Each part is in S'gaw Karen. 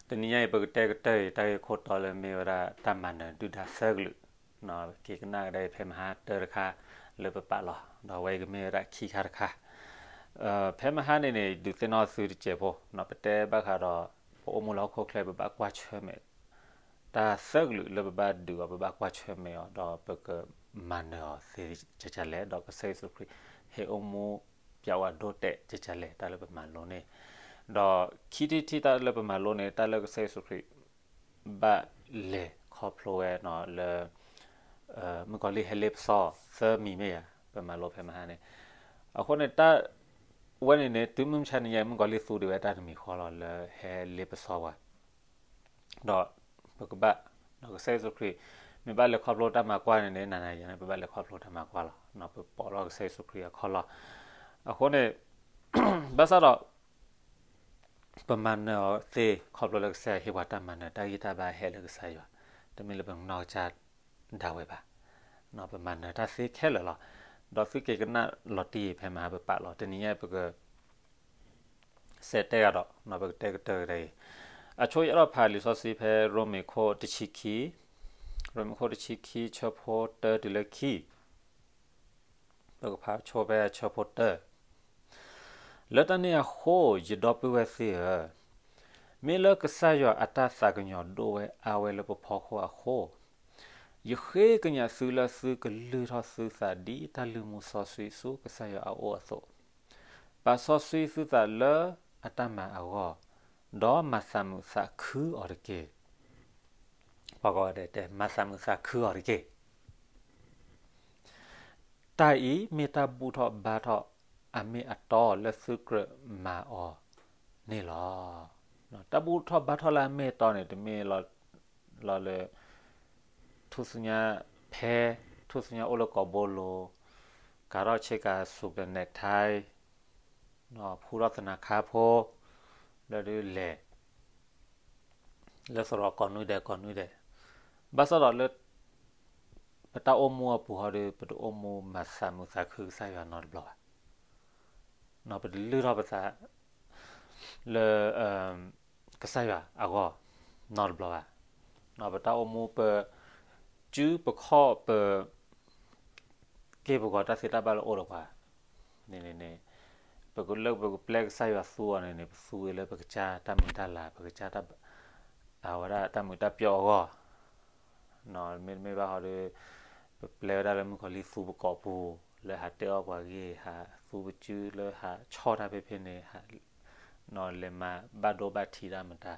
တနံၤညါအံၤ ပကတဲကတၢၢ်အံၤ တၢ်ဂ့ၢ်ခိၣ်တီလၢမ့ၢ်ဝဲဒၣ်တၢ်မၤနၢၤဒုၣ်ဒါသၢကလုာ်, က့ၤကနၣ်ကဒါအံၤ ဖဲမဟါတၢတခါလၢပပာ်လီၤ, ဒီးအဝဲအံၤကမ့ၢ်ဝဲဒၣ်ခံခါတခါ. ဖဲမဟါန့ၣ်န့ၣ် ဒုးသ့ၣ်နီၣ်သုတစဲးဖိ, ပတဲဘၣ်ဃးဒီး ပအိၣ်မူလၢဟီၣ်ခိၣ်ချၢ ပဘၣ်ကွၢ်ဆၢၣ်မဲာ် တၢ်သၢကလုာ်လၢပဘၣ်ဒုးအီၤ ပဘၣ်ကွၢ်ဆၢၣ်မဲာ်အီၤ ဒီးပကမၤနၢၤအီၤသ့ကကလဲၣ်, ဒီးကစၢ်ယ့ၣ်ၡူးခရံာ် ဟ့ၣ်အိၣ်မူပျးဝဲဒိတဲာ်ကကလဲၣ် တၢ်လၢပမၤလိန့ၣ်, ဒီးခံထံၣ်တထံၣ်တၢ်လၢပမၤလိန့ၣ် တၢ်လၢကစၢ်ယ့ၣ်ၡူးခရံာ် ဘၣ်လဲၤခီဖျိဝဲလၢ မုၣ်ကီၤလံၢ်ဟဲလ့ပစီသၢမံၤမ့ၢ်ဧါ, ပမၤလိဖဲမဟါန့ၣ်. အဃိန့ၣ် တၢ်ဝဲန့ၣ်န့ၣ် တုၤမုၢ်မဆါတနံၤညါ မုၣ်ကီၤလံၢ်သူဒံးဝဲတၢ်တမံၤဃီလီၤ လၢဟဲလ့ပစီပှၤ ဒီးပကဘၣ်, ဒီးကစၢ်ယ့ၣ်ၡူးခရံာ် မ့ၢ်ဘၣ်လဲၤခီဖျိတၢ်မၤကွၢ်န့ၣ်န့ၣ် နၤနၤယၤန့ၣ် ပဘၣ်လဲၤခီဖျိတၢ်မၤကွၢ်လီၤ. ပပိာ်လီၤကစၢ်ယ့ၣ်ၡူးခရံာ်အခီၣ်လီၢ်. အဃိန့ၣ် ဘၣ်ဆၣ်ဒီး ပမၤနၢၤအီၤသ့ခီဖျိလၢကစၢ်ယွၤဟ့ၣ်ပှၤတၢ်မၤနၢၤ တၢ်ဂံၢ်တၢ်ဘါဟဲလၢကစၢ်ယွၤ, တမ့ၢ်လၢပကနီၢ်ကစၢ်ဒၣ်ဝဲဘၣ်. ပမၤနၢၤတၢ်သ့ခဲလၢာ်လီၤ. ဒီးသုက့ၤကနၣ်လီၤတံၢ်အံၤဖဲမဟါပပာ်လီၤ. တနံၤညါပက စဲးတဲဂၤဒီး ပကတဲကတၢၢ်ကဒါအံၤ, အဆိယအဲၣ်ဒိးဖးလံာ်စီဆှံဖဲရိမ့ၤခိၣ်တဆံခံ, ရိမ့ၤခိၣ်တဆံခံ ဆၢဖိတၢတုၤလၢခံ, ပကဖးဆိဖဲဆၢဖိတၢ. လၢတၢ်န့ၣ်အဃိ ယဒီပုၢ်ဝဲၢ်သ့ၣ်ဧၢ, မ့ၢ်လၢကစၢ်ယွၤအတၢ်သးကညီၤဒိၣ်ဝဲအါဝဲလၢပဖီခိၣ်အဃိ, ယဃ့ကညးသုလၢသုကလုၢ်ထီၣ်သုသးဒ်တၢ်လုၢ်မူစီဆှံဆူကစၢ်ယွၤအအိၣ်အသိး, ပာ်စီဆှံသုသးလၢအတၢ်မၤအဂီၢ်, ဒီးမၤသးမုာ်သးခုအီၤတက့ၢ်. ပှၤကိးဂၤဒဲးတဲ မၤသးမုာ်သးခုအီၤတက့ၢ်. တၢ်အံၤမ့ၢ်တၢ်ဘူၣ်ထီၣ်ဘါထီၣ်အမ့ၢ်အတီလၢသုကြၢးမၤအီၤန့ၣ်လီၤ. တၢ်ဘူၣ်ထီၣ်ဘါထီၣ်လၢအမ့ၢ်အတီန့ၣ် တမ့ၢ်လီၤလၢ ထူၣ်စုညါဖဲ ထူၣ်စုညါအိၣ်လၢကိာ်ဘိလိၤ, ကၤထီၣ်ဆ့ကၤဆူးကနဲးထါ, ဖူထီၣ်သနၤခါဖိ, လၢဒုးလဲၤ လၢသရိာ်ကိးနွံဒဲးကိးနွံဒဲး, ဘၣ်ဆၣ်ဒီးလၢ ပတၢ်အိၣ်မူအပူၤဟီဒီး ပတအိၣ်မူမၤသးမုာ်သးခုကစၢ်ယွၤနီတဘျီဘၣ်. ပတလုၢ်ထီၣ်ပသး လၢ ကစၢ်ယွၤအဂီၢ် နီတဘျီဘၣ်. ပတၢ်အိၣ်မူပ စုပခီၣ်ပ က့ၢ်ပဂီၤတၢ်သ့တၢ်ဘၣ်လၢအိၣ်ဒီးပှၤန့ၣ်န့ၣ်န့ၣ်, ပကလၢပကပျဲကစၢ်ယွၤသူအီၤန့ၣ်န့ၣ် ပသူဝဲလၢပကစၢ်တၢ်မုာ်တၢ်လၤ ပကစၢ် အဝဲဒၣ်တၢ်မုာ်တၢ်ပျီၢ်အဂီၢ်, မ့တမ့ၢ်ဘၣ်ဟီဒီး ပပျဲဝဲဒၣ်လၢမုၣ်ကီၤလံၢ်သူပကိာ်ပူၤ လၢဟးတဲအီၣ်ပှၤဂ့ၢ် ဟးသူပစုလၢဟးဆီၣ်တၢ်ဖဲဖဲန့ၣ် ဟး လဲၤမၤဘၣ်ဒိဘၣ်ထံးတၢ်မတၤ,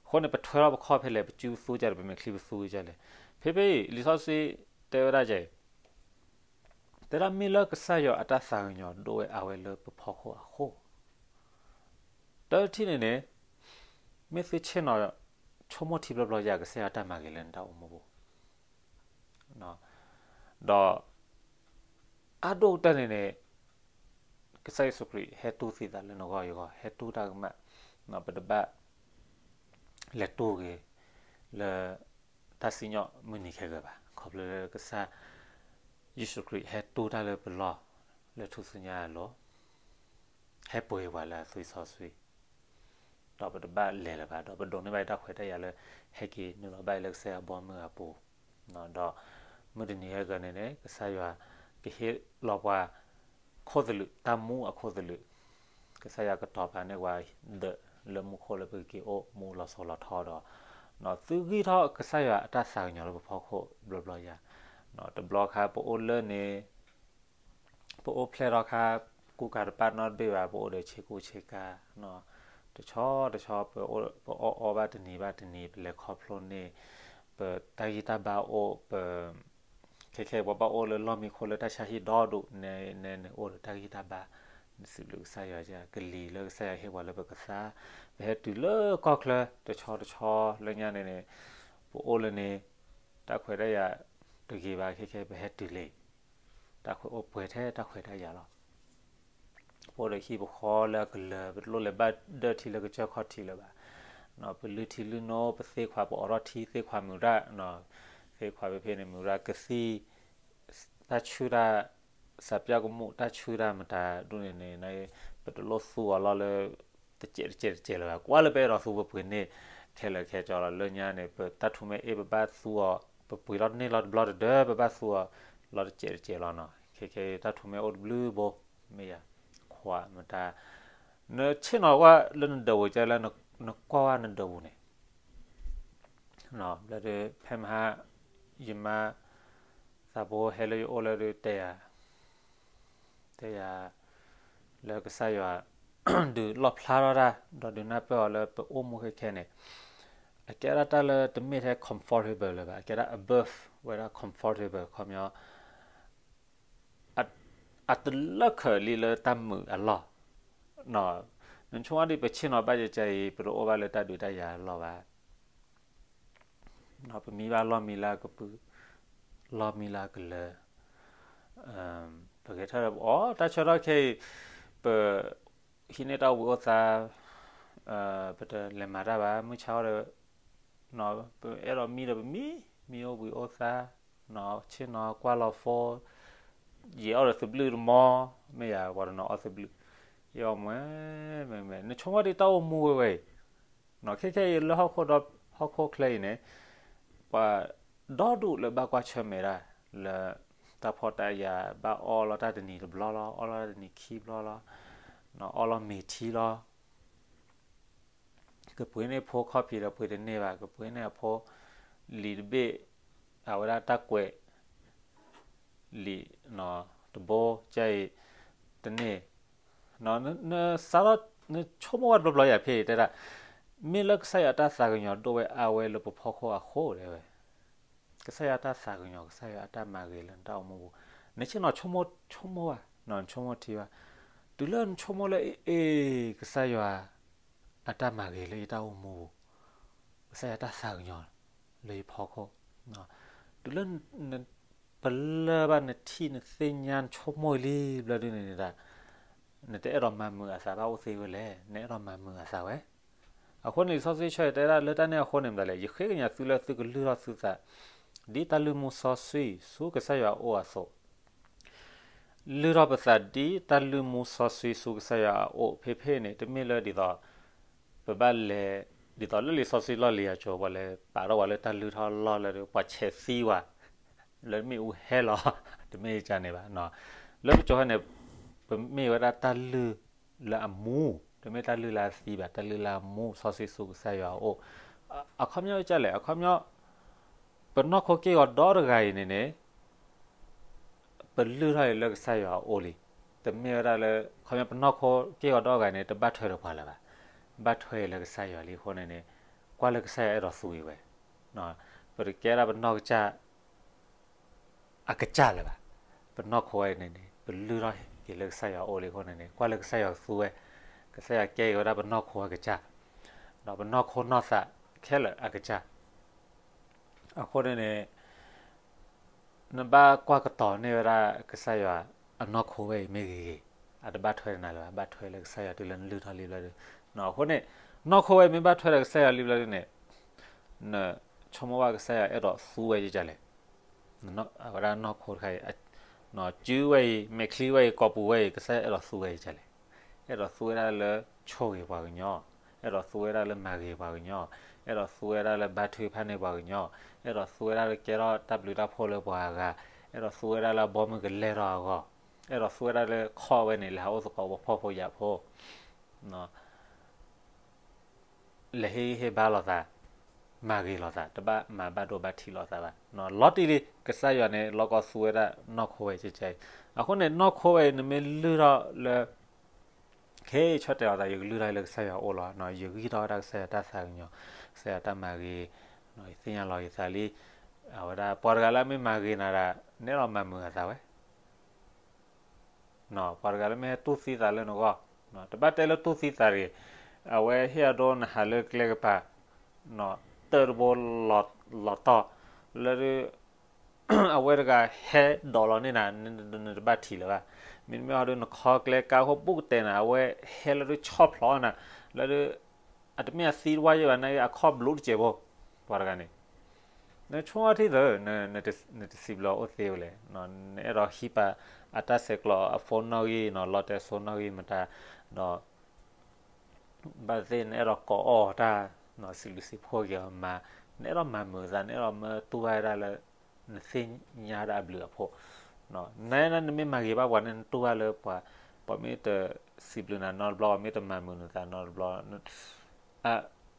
အဃိန့ၣ် ပထွဲထီၣ်ပခီၣ်ဖဲလဲၣ် ပစုပသူကလဲၣ် ပမဲာ်ချံပသူကလဲၣ်. ဖဲဖဲအံၤ လံာ်စီဆှံတဲဝဲဒၣ်ကဲ တဲဒၣ်မ့ၢ်လၢကစၢ်ယွၤအတၢ်သးကညီၤဒိၣ်ဝဲအါဝဲလၢပဖီခိၣ်အဃိ, တထံၣ်န့ၣ်န့ၣ် မ့ၢ်သုဆ့ၣ်နီၤ ဆိကမိၣ်ထံဘျီဘျီယၤ ကစၢ်ယွၤတၢ်မၤဂ့ၤလၢနတၢ်အိၣ်မူပူၤ ဒီး အါဒိၣ်ကတၢၢ်န့ၣ်န့ၣ် ကစၢ်ယ့ၣ်ၡူးခရံာ်ဟဲတူၢ်သံသးလၢနဂီၢ်ယဂီၢ် ဟဲတူၢ်တၢ်ကမၣ်, ပတဘၣ် လဲၤတူၢ်ဂ့ၤ လၢ တၢ်စံၣ်ညီၣ်မုၢ်နံၤခဲဂၢၤဘၣ်. ခီဖျိလၢကစၢ်ယ့ၣ်ၡူးခရံာ်ဟဲတူၢ်တၢ်လၢပလီၢ် လၢထူၣ်စုညါအလိၤ ဟဲပှ့ၤပှၤလၢအသွံၣ်စီဆှံ ဒီးပတဘၣ်လဲၤလၢၤဘၣ် ဒီးပဒိးန့ၢ်ဘၣ်တၢ်ခွဲးတၢ်ယာ်လၢ ဟဲက့ၤနုာ်လီၤဘၣ်လၢကစၢ်ယွၤဘီမုၢ်အပူၤ, ဒီးမုၢ်တနံၤဟဲဂၤန့ၣ်န့ၣ် ကစၢ်ယွၤကဟ့ၣ်လီၤပှၤ ခိၣ်သလုး တၢ်မူအခိၣ်သလုး, ကစၢ်ယွၤကတီၤပာ်န့ၢ်ပှၤ ဒီးလၢမူခိၣ်လၢပကက့ၤအိၣ်မူလီၤစိၤလီၤထီဒီး, သုဂံၢ်ထီၣ်ကစၢ်ယွၤအတၢ်သးကညီၤလၢပဖီခိၣ်ဘျီဘျီယၤ, တဘျီခါပအိၣ်လၢန့ၣ် ပအိၣ်ဖျဲၣ်ထီၣ်ခါ ကူကၤတပၣ်နီတဘ့ၣ်ဘၣ် ပအိၣ်ဒီးဆ့ကူဆ့ကၤ, တဆီတဆီ ပအီၣ်အီဘၣ်တနံၤဘၣ်တနံၤ ပလဲၤခီဖျိန့ၣ် ပတၢ်ဂံၢ်တၢ်ဘါအိၣ် ပ ခဲခဲပဘၣ်အိၣ်လၢလီၢ်မံခိၣ်လၢတၢ်ဆါဟံၣ်ဒီဒူၣ် နဲန့ၣ်အိၣ်ဒီးတၢ်ဂံၢ်တၢ်ဘါ, နစံးဘျုးကစၢ်ယွၤ ကလံၤလၢကစၢ်ယွၤဟ့ၣ်ပှၤလၢပကသါ, ပဟဲတုၤလၢကီၢ်ချၢ တဆီတဆီလၢညါန့ၣ်န့ၣ် ပအိၣ်လၢန့ၣ် တၢ်ခွဲးတၢ်ယာ်တဂ့ၤဘၣ် ခဲခဲပဟဲတုၤလံ တၢ်ခွဲးအိၣ်ပှဲၤထဲတၢ်ခွဲးတၢ်ယာ်လီၤ. ပအိၣ်ဒီးဟံၣ်ပဃီလၢအကလၢၤ ပတလိၣ်လဲၤဘၣ်ဒၢၣ်ထံလၢကစၢၢ်ခီၣ်ထံးလၢၤဘၣ်. ပလုၢ်ထံလုၢ်နိ ပသ့ခွး ပအိးထီၣ်ထံသ့ခွးမုာ်ရၣ်, သ့ခွးဖဲဖဲန့ၣ်မုာ်ရၣ်ကသံၣ် တၢ်ဆူၣ်တၢ် စးပျၢ်ကမူၣ် တၢ်ဆူၣ်တၢ်မတၤဒ်န့ၣ်န့ၣ် ပတလိၣ်သူအီၤလီၤလၢ တစဲးတစဲးတစဲးလၢၤဘၣ်, ကွၢ်လၢပအဲၣ်ဒိးသူပပှ့ၤန့ၢ် ခဲလၢာ်ခဲဆ့လီၤ. လၢညါန့ၣ် ပတၢ်ထူၣ်မ့ၢ်အ့ၣ် ပဘၣ်သူအီၤ, ပပှ့ၤလီၤန့ၢ်လီၤတဘျီတဒၢ ပဘၣ်သူအီၤ လီၤတစဲးတစဲးလီၤနီၤ. ခဲခဲတၢ်ထူၣ်မ့ၢ်အိၣ်တဘျုးဘိ မ့ၢ်ယၤ ခွါမတၤ, နဆ့ၣ်နီၤကွၢ်လၢနဒၢးပူၤကလဲၣ်, နကွၢ်ဝဲနဒၢးပူၤန့ၣ် ဘျီဒီး ဖဲမဟါ ယမါ သးဘိဟဲလၢယအိၣ်လၢဒီး တဲယၤ တဲယၤ လၢကစၢ်ယွၤ ဒုးလီၣ်ဖျါထီၣ်တၢ် ဒီးဒုးနၢ်ပၢၢ်အီၤလၢပအိၣ်မူခဲခဲန့ၣ် အကဲဒၣ်တၢ်လၢတမ့ၢ်ထဲ comfortable လၢၤဘၣ်, အကဲဒၣ် above ဝဲဒၣ် comfortable ခီပညီ အတလၢၢ်ခၢးလံလၢတၢ်မုာ်အလီၢ်, နဆိကမိၣ်ဒ်ပဆ့ၣ်နီၤဘၣ်ယကဲအံၤ ပတအိၣ်ဘၣ်လၢတၢ်ဒုးတၢ်ယၤအလီၢ်ဘၣ်. ပမံဘၣ်လီၢ်မံလၢအကပုာ်, လီၢ်မံလၢအကလၢၤ, ပဂဲၤထၢၣ်ဒီးပအီၣ်တၢ်ဆၢထီၣ်ခဲအံၤ, ပ ဟံးန့ၢ်တၢ်အိၣ်ဘှံးအိၣ်သါ, ပတလဲၤမၤတၢ်ဘၣ်, မုၢ်ဆါအီၤဒီး ပအဲၣ်ဒိးမံဒီးပမံ, မံအိၣ်ဘှံးအိၣ်သါ, ဆ့ၣ်နီၤကွၢ်လီၤ phone, ယအီၣ်ဒီးသဘျုးတမီ, မ့ၢ်ယၤပှၤတနီၤအီၣ်သဘျုး, ယအီၣ်မ့ၢ်, မ့မ့ၢ် နဆိကမိၣ်ဒ်တၢ်အိၣ်မူဝဲဝဲအံၤ, ခဲခဲအံၤလၢဟီၣ်ခိၣ်ဒီ, ဟီၣ်ခိၣ်ချၢအံၤန့ၣ်, ပှၤဒီဒူၣ်လၢဘၣ်ကွၢ်ဆၢၣ်မဲာ်တၢ်, လၢတၢ်ဖှီၣ်တၢ်ယာ်ဘၣ်အီလီၤတၢ်တနံၤတဘျီလီၤ, အီလီၤတၢ်တနံၤခံဘျီလီၤ, အီလီၤမ့ၤထံလီၤ, ကပှ့ၤန့ၢ်ဖိခီၣ်ဖံးဒီးပှ့ၤတန့ၢ်ဘၣ်, ကပှ့ၤန့ၢ်အဖိလံာ်တဘ့ၣ်, အဝဲဒၣ်တၢ်ကွဲးလံာ်, တဘိကဲအံၤ, တန့ၢ်, နစးထီၣ်, နဆိကမိၣ်ဝဲတဘျီဘျီယၤဖဲအံၤတဲဒၣ်, မ့ၢ်လၢကစၢ်ယွၤတၢ်သးကညီၤဒိၣ်ဝဲအါဝဲလၢပဖီခိၣ်အဃိဒဲဝဲ, ကစၢ်ယွၤတၢ်သးကညီၤ, ကစၢ်ယွၤအတၢ်မၤဂ့ၤလၢနတၢ်အိၣ်မူပူၤ, နဆ့ၣ်နီၤဆိကမိၣ်, ဆိကမိၣ်ဘၣ်, နဆိကမိၣ်ထံဘၣ်, တုၤလၢနဆိကမိၣ်လၢအ့ၣ်အ့ၣ် ကစၢ်ယွၤ အတၢ်မၤဂ့ၤလၢယတၢ်အိၣ်မူပူၤ, ကစၢ်ယွၤတၢ်သးကညီၤလၢယဖီခိၣ်, တုၤလၢ ပလၢၢ်ဘၣ်နထံၣ်နသ့ၣ်ညါနဆိကမိၣ်လံဘျီဒုန့ၣ်ဒၣ်, နတအဲၣ်ဒိးမၤမုာ်အသးဘၣ်အိၣ်သ့ဝဲလဲၣ်, နအဲၣ်ဒိးမၤမုာ်အသးဝဲ. အဃိန့ၣ် လံာ်စီဆှံဆၢတဲဒၣ်လၢတၢ်န့ၣ်အဃိန့ၣ်မတၤလဲၣ်, ယဃ့ကညးသုလၢသုကလုၢ်ထီၣ်သုသး ဒ်တၢ်လုၢ်မူစီဆှံဆူကစၢ်ယွၤအအိၣ်အသိး လုၢ်ထီၣ်ပသးဒ်တၢ်လုၢ်မူစီဆှံဆူကစၢ်ယွၤအအိၣ်ဖဲဖဲန့ၣ် တမ့ၢ်လၢဒ်သိး ပဘၣ်လဲၤ ဒ်သိးလၢလံာ်စီဆှံလီၢ်လံၤအစိၤ ပှၤလဲၤပာ်ထီၣ်ပှၤလၢတၢ်လုၢ်ထီၣ်လီၢ်လၢ ပှၤဆဲးသံပှၤ လၢမ့ၣ်အူဟဲလီၤ တမ့ၢ်ကန့ၣ်ဘၣ်. လၢပစိၤဟဲန့ၣ် ပမ့ၢ်ဝဲဒၣ်တၢ်လုၢ်လၢအမူ, တမ့ၢ်တၢ်လုၢ်လၢအသံဘၣ်, တၢ်လုၢ်လၢအမူ စီဆှံဆူကစၢ်ယွၤအအိၣ်. အခီပညီကလဲၣ်, အခီပညီ ပနီၢ်ခိက့ၢ်ဂီၤဒီတဂၤအံၤန့ၣ်န့ၣ် ပလုၢ်ထီၣ်အံၤလၢကစၢ်ယွၤအအိၣ်လံ. တမ့ၢ်ဝဲဒၣ်လၢ ခီပညီပနီၢ်ခိက့ၢ်ဂီၤဒီတဂၤန့ၣ် တဘၣ်ထွဲဒီးပှၤလၢၤဘၣ်, ဘၣ်ထွဲအံၤလၢကစၢ်ယွၤလံအဃိန့ၣ်န့ၣ် ကွၢ်လၢကစၢ်ယွၤအဲၣ်ဒိးသူအံၤဝဲ, ပတကဲဒၣ်ပနီၢ်ကစၢ် အကစၢ်လၢၤဘၣ်. ပနီၢ်ခိဝဲအံၤန့ၣ်န့ၣ် ပလုၢ်ထီၣ်က့ၤလၢကစၢ်ယွၤအအိၣ်လံအဃိန့ၣ်န့ၣ် ကွၢ်လၢကစၢ်ယွၤကသူဝဲ, ကစၢ်ယွၤကဲက့ၤဝဲဒၣ်ပနီၢ်ခိအကစၢ်, ဒီးပနီၢ်ခိနီၢ်သးခဲလၢာ်အကစၢ် အဃိန့ၣ်န့ၣ် နဘၣ်ကွၢ်ကတီၤန့ၢ်ဝဲဒၣ်ကစၢ်ယွၤအနီၢ်ခိဝဲအံၤမ့ၢ်ဂ့ၤဂ့ၤ, အတဘၣ်ထွဲနၤလၢၤဘၣ်, ဘၣ်ထွဲလၢကစၢ်ယွၤတုၤလၢနလုၢ်ထီၣ်လံဘျီဒု. အဃိန့ၣ် နီၢ်ခိဝဲအံၤမ့ၢ်ဘၣ်ထွဲဒီးကစၢ်ယွၤလံဘျီဒုန့ၣ် နဆိကမိၣ်ဘၣ်ကစၢ်ယွၤအဲၣ်ဒိးသူဝဲယကလဲၣ်. အဝဲဒၣ်နီၢ်ခိတခါအံၤ စုဝဲအံၤ မဲာ်ချံဝဲအံၤ ကိာ်ပူၤဝဲအံၤ ကစၢ်ယွၤအဲၣ်ဒိးသူဝဲယကလဲၣ်. အဲၣ်ဒိးသူဝဲဒၣ်လၢဆိၣ်ဂ့ၤပှၤကညီ, အဲၣ်ဒိးသူဝဲဒၣ်လၢမၤဂ့ၤပှၤကညီ, အဲၣ်ဒိးသူဝဲဒၣ်လၢဘါထုကဖၣ်န့ၢ်ပှၤကညီ, အဲၣ်ဒိးသူဝဲဒၣ်လၢကဲထီၣ်တၢ်ဘျုးတၢ်ဖှိၣ်လၢပှၤအဂၤ, အဲၣ်ဒိးသူဝဲဒၣ်လၢအဘီမုၢ်ကလဲၢ်ထီၣ်အဂီၢ်, အဲၣ်ဒိးသူဝဲဒၣ်လၢခီၣ်ဝဲန့ၣ် လဲၤဟးအိၣ်သကိးပှၤဖှီၣ်ဖိယာ်ဖိ လဲၤဟ့ၣ်ဂံၢ်ဟ့ၣ်ဘါလိာ်သး, မၤဂ့ၤလိာ်သး, တဘၣ်မၤဘၣ်ဒိဘၣ်ထံးလိာ်သးဘၣ်. လီၤတံၢ်လံ ကစၢ်ယွၤန့ၣ် လီၢ်ကီၢ်သူဝဲဒၣ်နီၢ်ခိဝဲကဲကဲအံၤ. အဃိန့ၣ် နီၢ်ခိဝဲအံၤ နမ့ၢ်လုၢ်ထီၣ်လၢ ခဲအံၤဆၢတဲာ်အသး ယကလုၢ်ထီၣ်လၢကစၢ်ယွၤအအိၣ်လီၤ. ယဂံၢ်ထီၣ်ဝဲဒၣ်ကစၢ်ယွၤတၢ်သးကညီၤ, ကစၢ်ယွၤတၢ်မၤဂ့ၤ, ယသ့ၣ်ညါလီၤယသးလံ. အဝဲဒၣ် ပှၤတဂၤလၢအမ့ၢ်မၤဂ့ၤနၤဒၣ် နအဲၣ်ဒိးမၤမုာ်အသးဝဲ ပှၤတဂၤလၢမ့ၢ်ဟဲတူၢ်သံသးလၢနဂီၢ်, တဘၣ်တဲလၢတူၢ်သံသးတဂ့ၤ, အဝဲဟ့ၣ်အဒိနဟးလၢကျဲကပၤ, တၢၢ်တဘိလီၤတီၢ်, လၢ အဝဲတဂၤဟဲဒိးလီၤန့ၢ်နၤ, နတဘၣ်ထံးလၢၤဘၣ်. မ့တမ့ၢ်ဟီဒု နခီကျဲကါဃိ ဘူးကတဲာ်နၤ, အဝဲဟဲလၢဒုဆီၣ်ဖျိးနၤ, လၢဒု အတမ့ၢ်အသံတဝါယဲၢ်ဘၣ် နအခီၣ်ဘျူးတစဲးဖိ, ပှၤတဂၤန့ၣ် နဆိကမိၣ်ထံၣ်သၢ, နတစံးဘျုးအိၣ်သ့ဝဲလဲၣ်. နအဲၣ်ဒိးဟံးပာ်အတၢ်ဆဲးကျိးအ phone နီၣ်ဂံၢ်, လီတဲစိနီၣ်ဂံၢ်မတၤ, ဒီး ဘၣ်သ့ၣ်နအဲၣ်ဒိးကိးအီၣ်တၢ်, စံးဘျုးစံးဖှိၣ်က့ၤအီၤမၤ, နအဲၣ်ဒိးမၤမုာ်သး နအဲၣ်ဒိးမၢတူၢ်ဘၣ်ဝဲဒၣ်လၢ နသ့ၣ်ညါဒၣ်အဘျုးအဖှိၣ်, နနမ့ၢ်မၤဂ့ၤဘၣ်ပှၤန့ၣ် နတူၢ်ဘၣ်လၢပှၤ, ပှၤမ့ၢ်တစံးဘျုးနၤနီတဘျီ, ပှၤမ့ၢ်တမၤမုာ်နသးနီတဘျီ,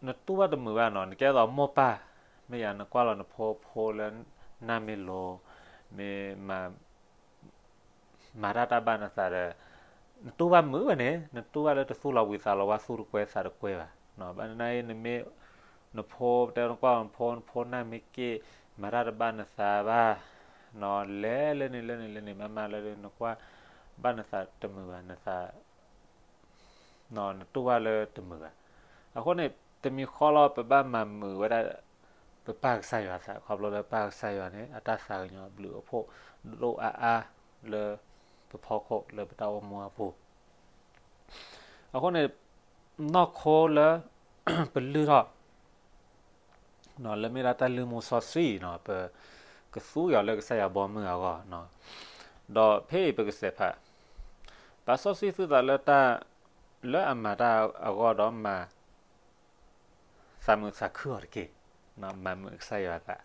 နတူၢ်ဘၣ်တမုာ်ဘၣ်နီၤ, နကဲသိးမိၢ်ပၢ်, မ့ၢ်ယၤနကွၢ်လီၤနဖိဖိလၢ နၢ်မ့ၢ်လိၤ, မ့ၢ်မၤ မၤတၢ်တၢ်ဘၣ်နသးဒီး, နတူၢ်ဘၣ်မုာ်ဝဲန့ၣ်, နတူၢ်ဘၣ်လၢတသူၣ်လီၤဝံၤသးလီၤဝါ သူၣ်တကွဲသးတကွဲဘၣ်. ဘၣ်နနအံၤ နမ့ၢ်, နဖိတဲနကွၢ်နဖိ, နဖိနၢ်မ့ၢ်က့ၢ်, မၤတၢ်တဘၣ်နသးဘၣ်, လဲၤလၢန့ၣ်လၢန့ၣ်လၢန့ၣ် မၤမၤလၢ နကွၢ်ဘၣ်နသးတမုာ်ဘၣ်, နသး နတူၢ်ဘၣ်လၢတမုာ်ဘၣ်. အဃိန့ၣ် တမံၤဃီလီၤ ပဘၣ်မၤမုာ်ဝဲဒၣ် ပပၢ်ကစၢ်ယွၤအသး, ခီဖျိလၢပၢ်ကစၢ်ယွၤန့ၣ် အတၢ်သးကညီၤအဘျုးအဖှိၣ် ဒိၣ်အါအါလၢ ပဖီခိၣ်လၢပတၢ်အိၣ်မူအပူၤ. အဃိန့ၣ် နီၢ်ခိလၢ ပလုၢ်ထီၣ် လၢမ့ၢ်ဒၣ်တၢ်လုၢ်မူစီဆှံနီၤ, ပကသူအီၤလၢကစၢ်ယွၤဘီမုၢ်အဂီၢ်, ဒီးဖဲအံၤပကစဲးဖး, ပာ်စီဆှံသုသးလၢတၢ်, လၢအမၤတၢ်အဂီၢ်ဒီးမၤ သးမုာ်သးခုအီၤတက့ၢ်, မၤမုာ်ကစၢ်ယွၤအသး.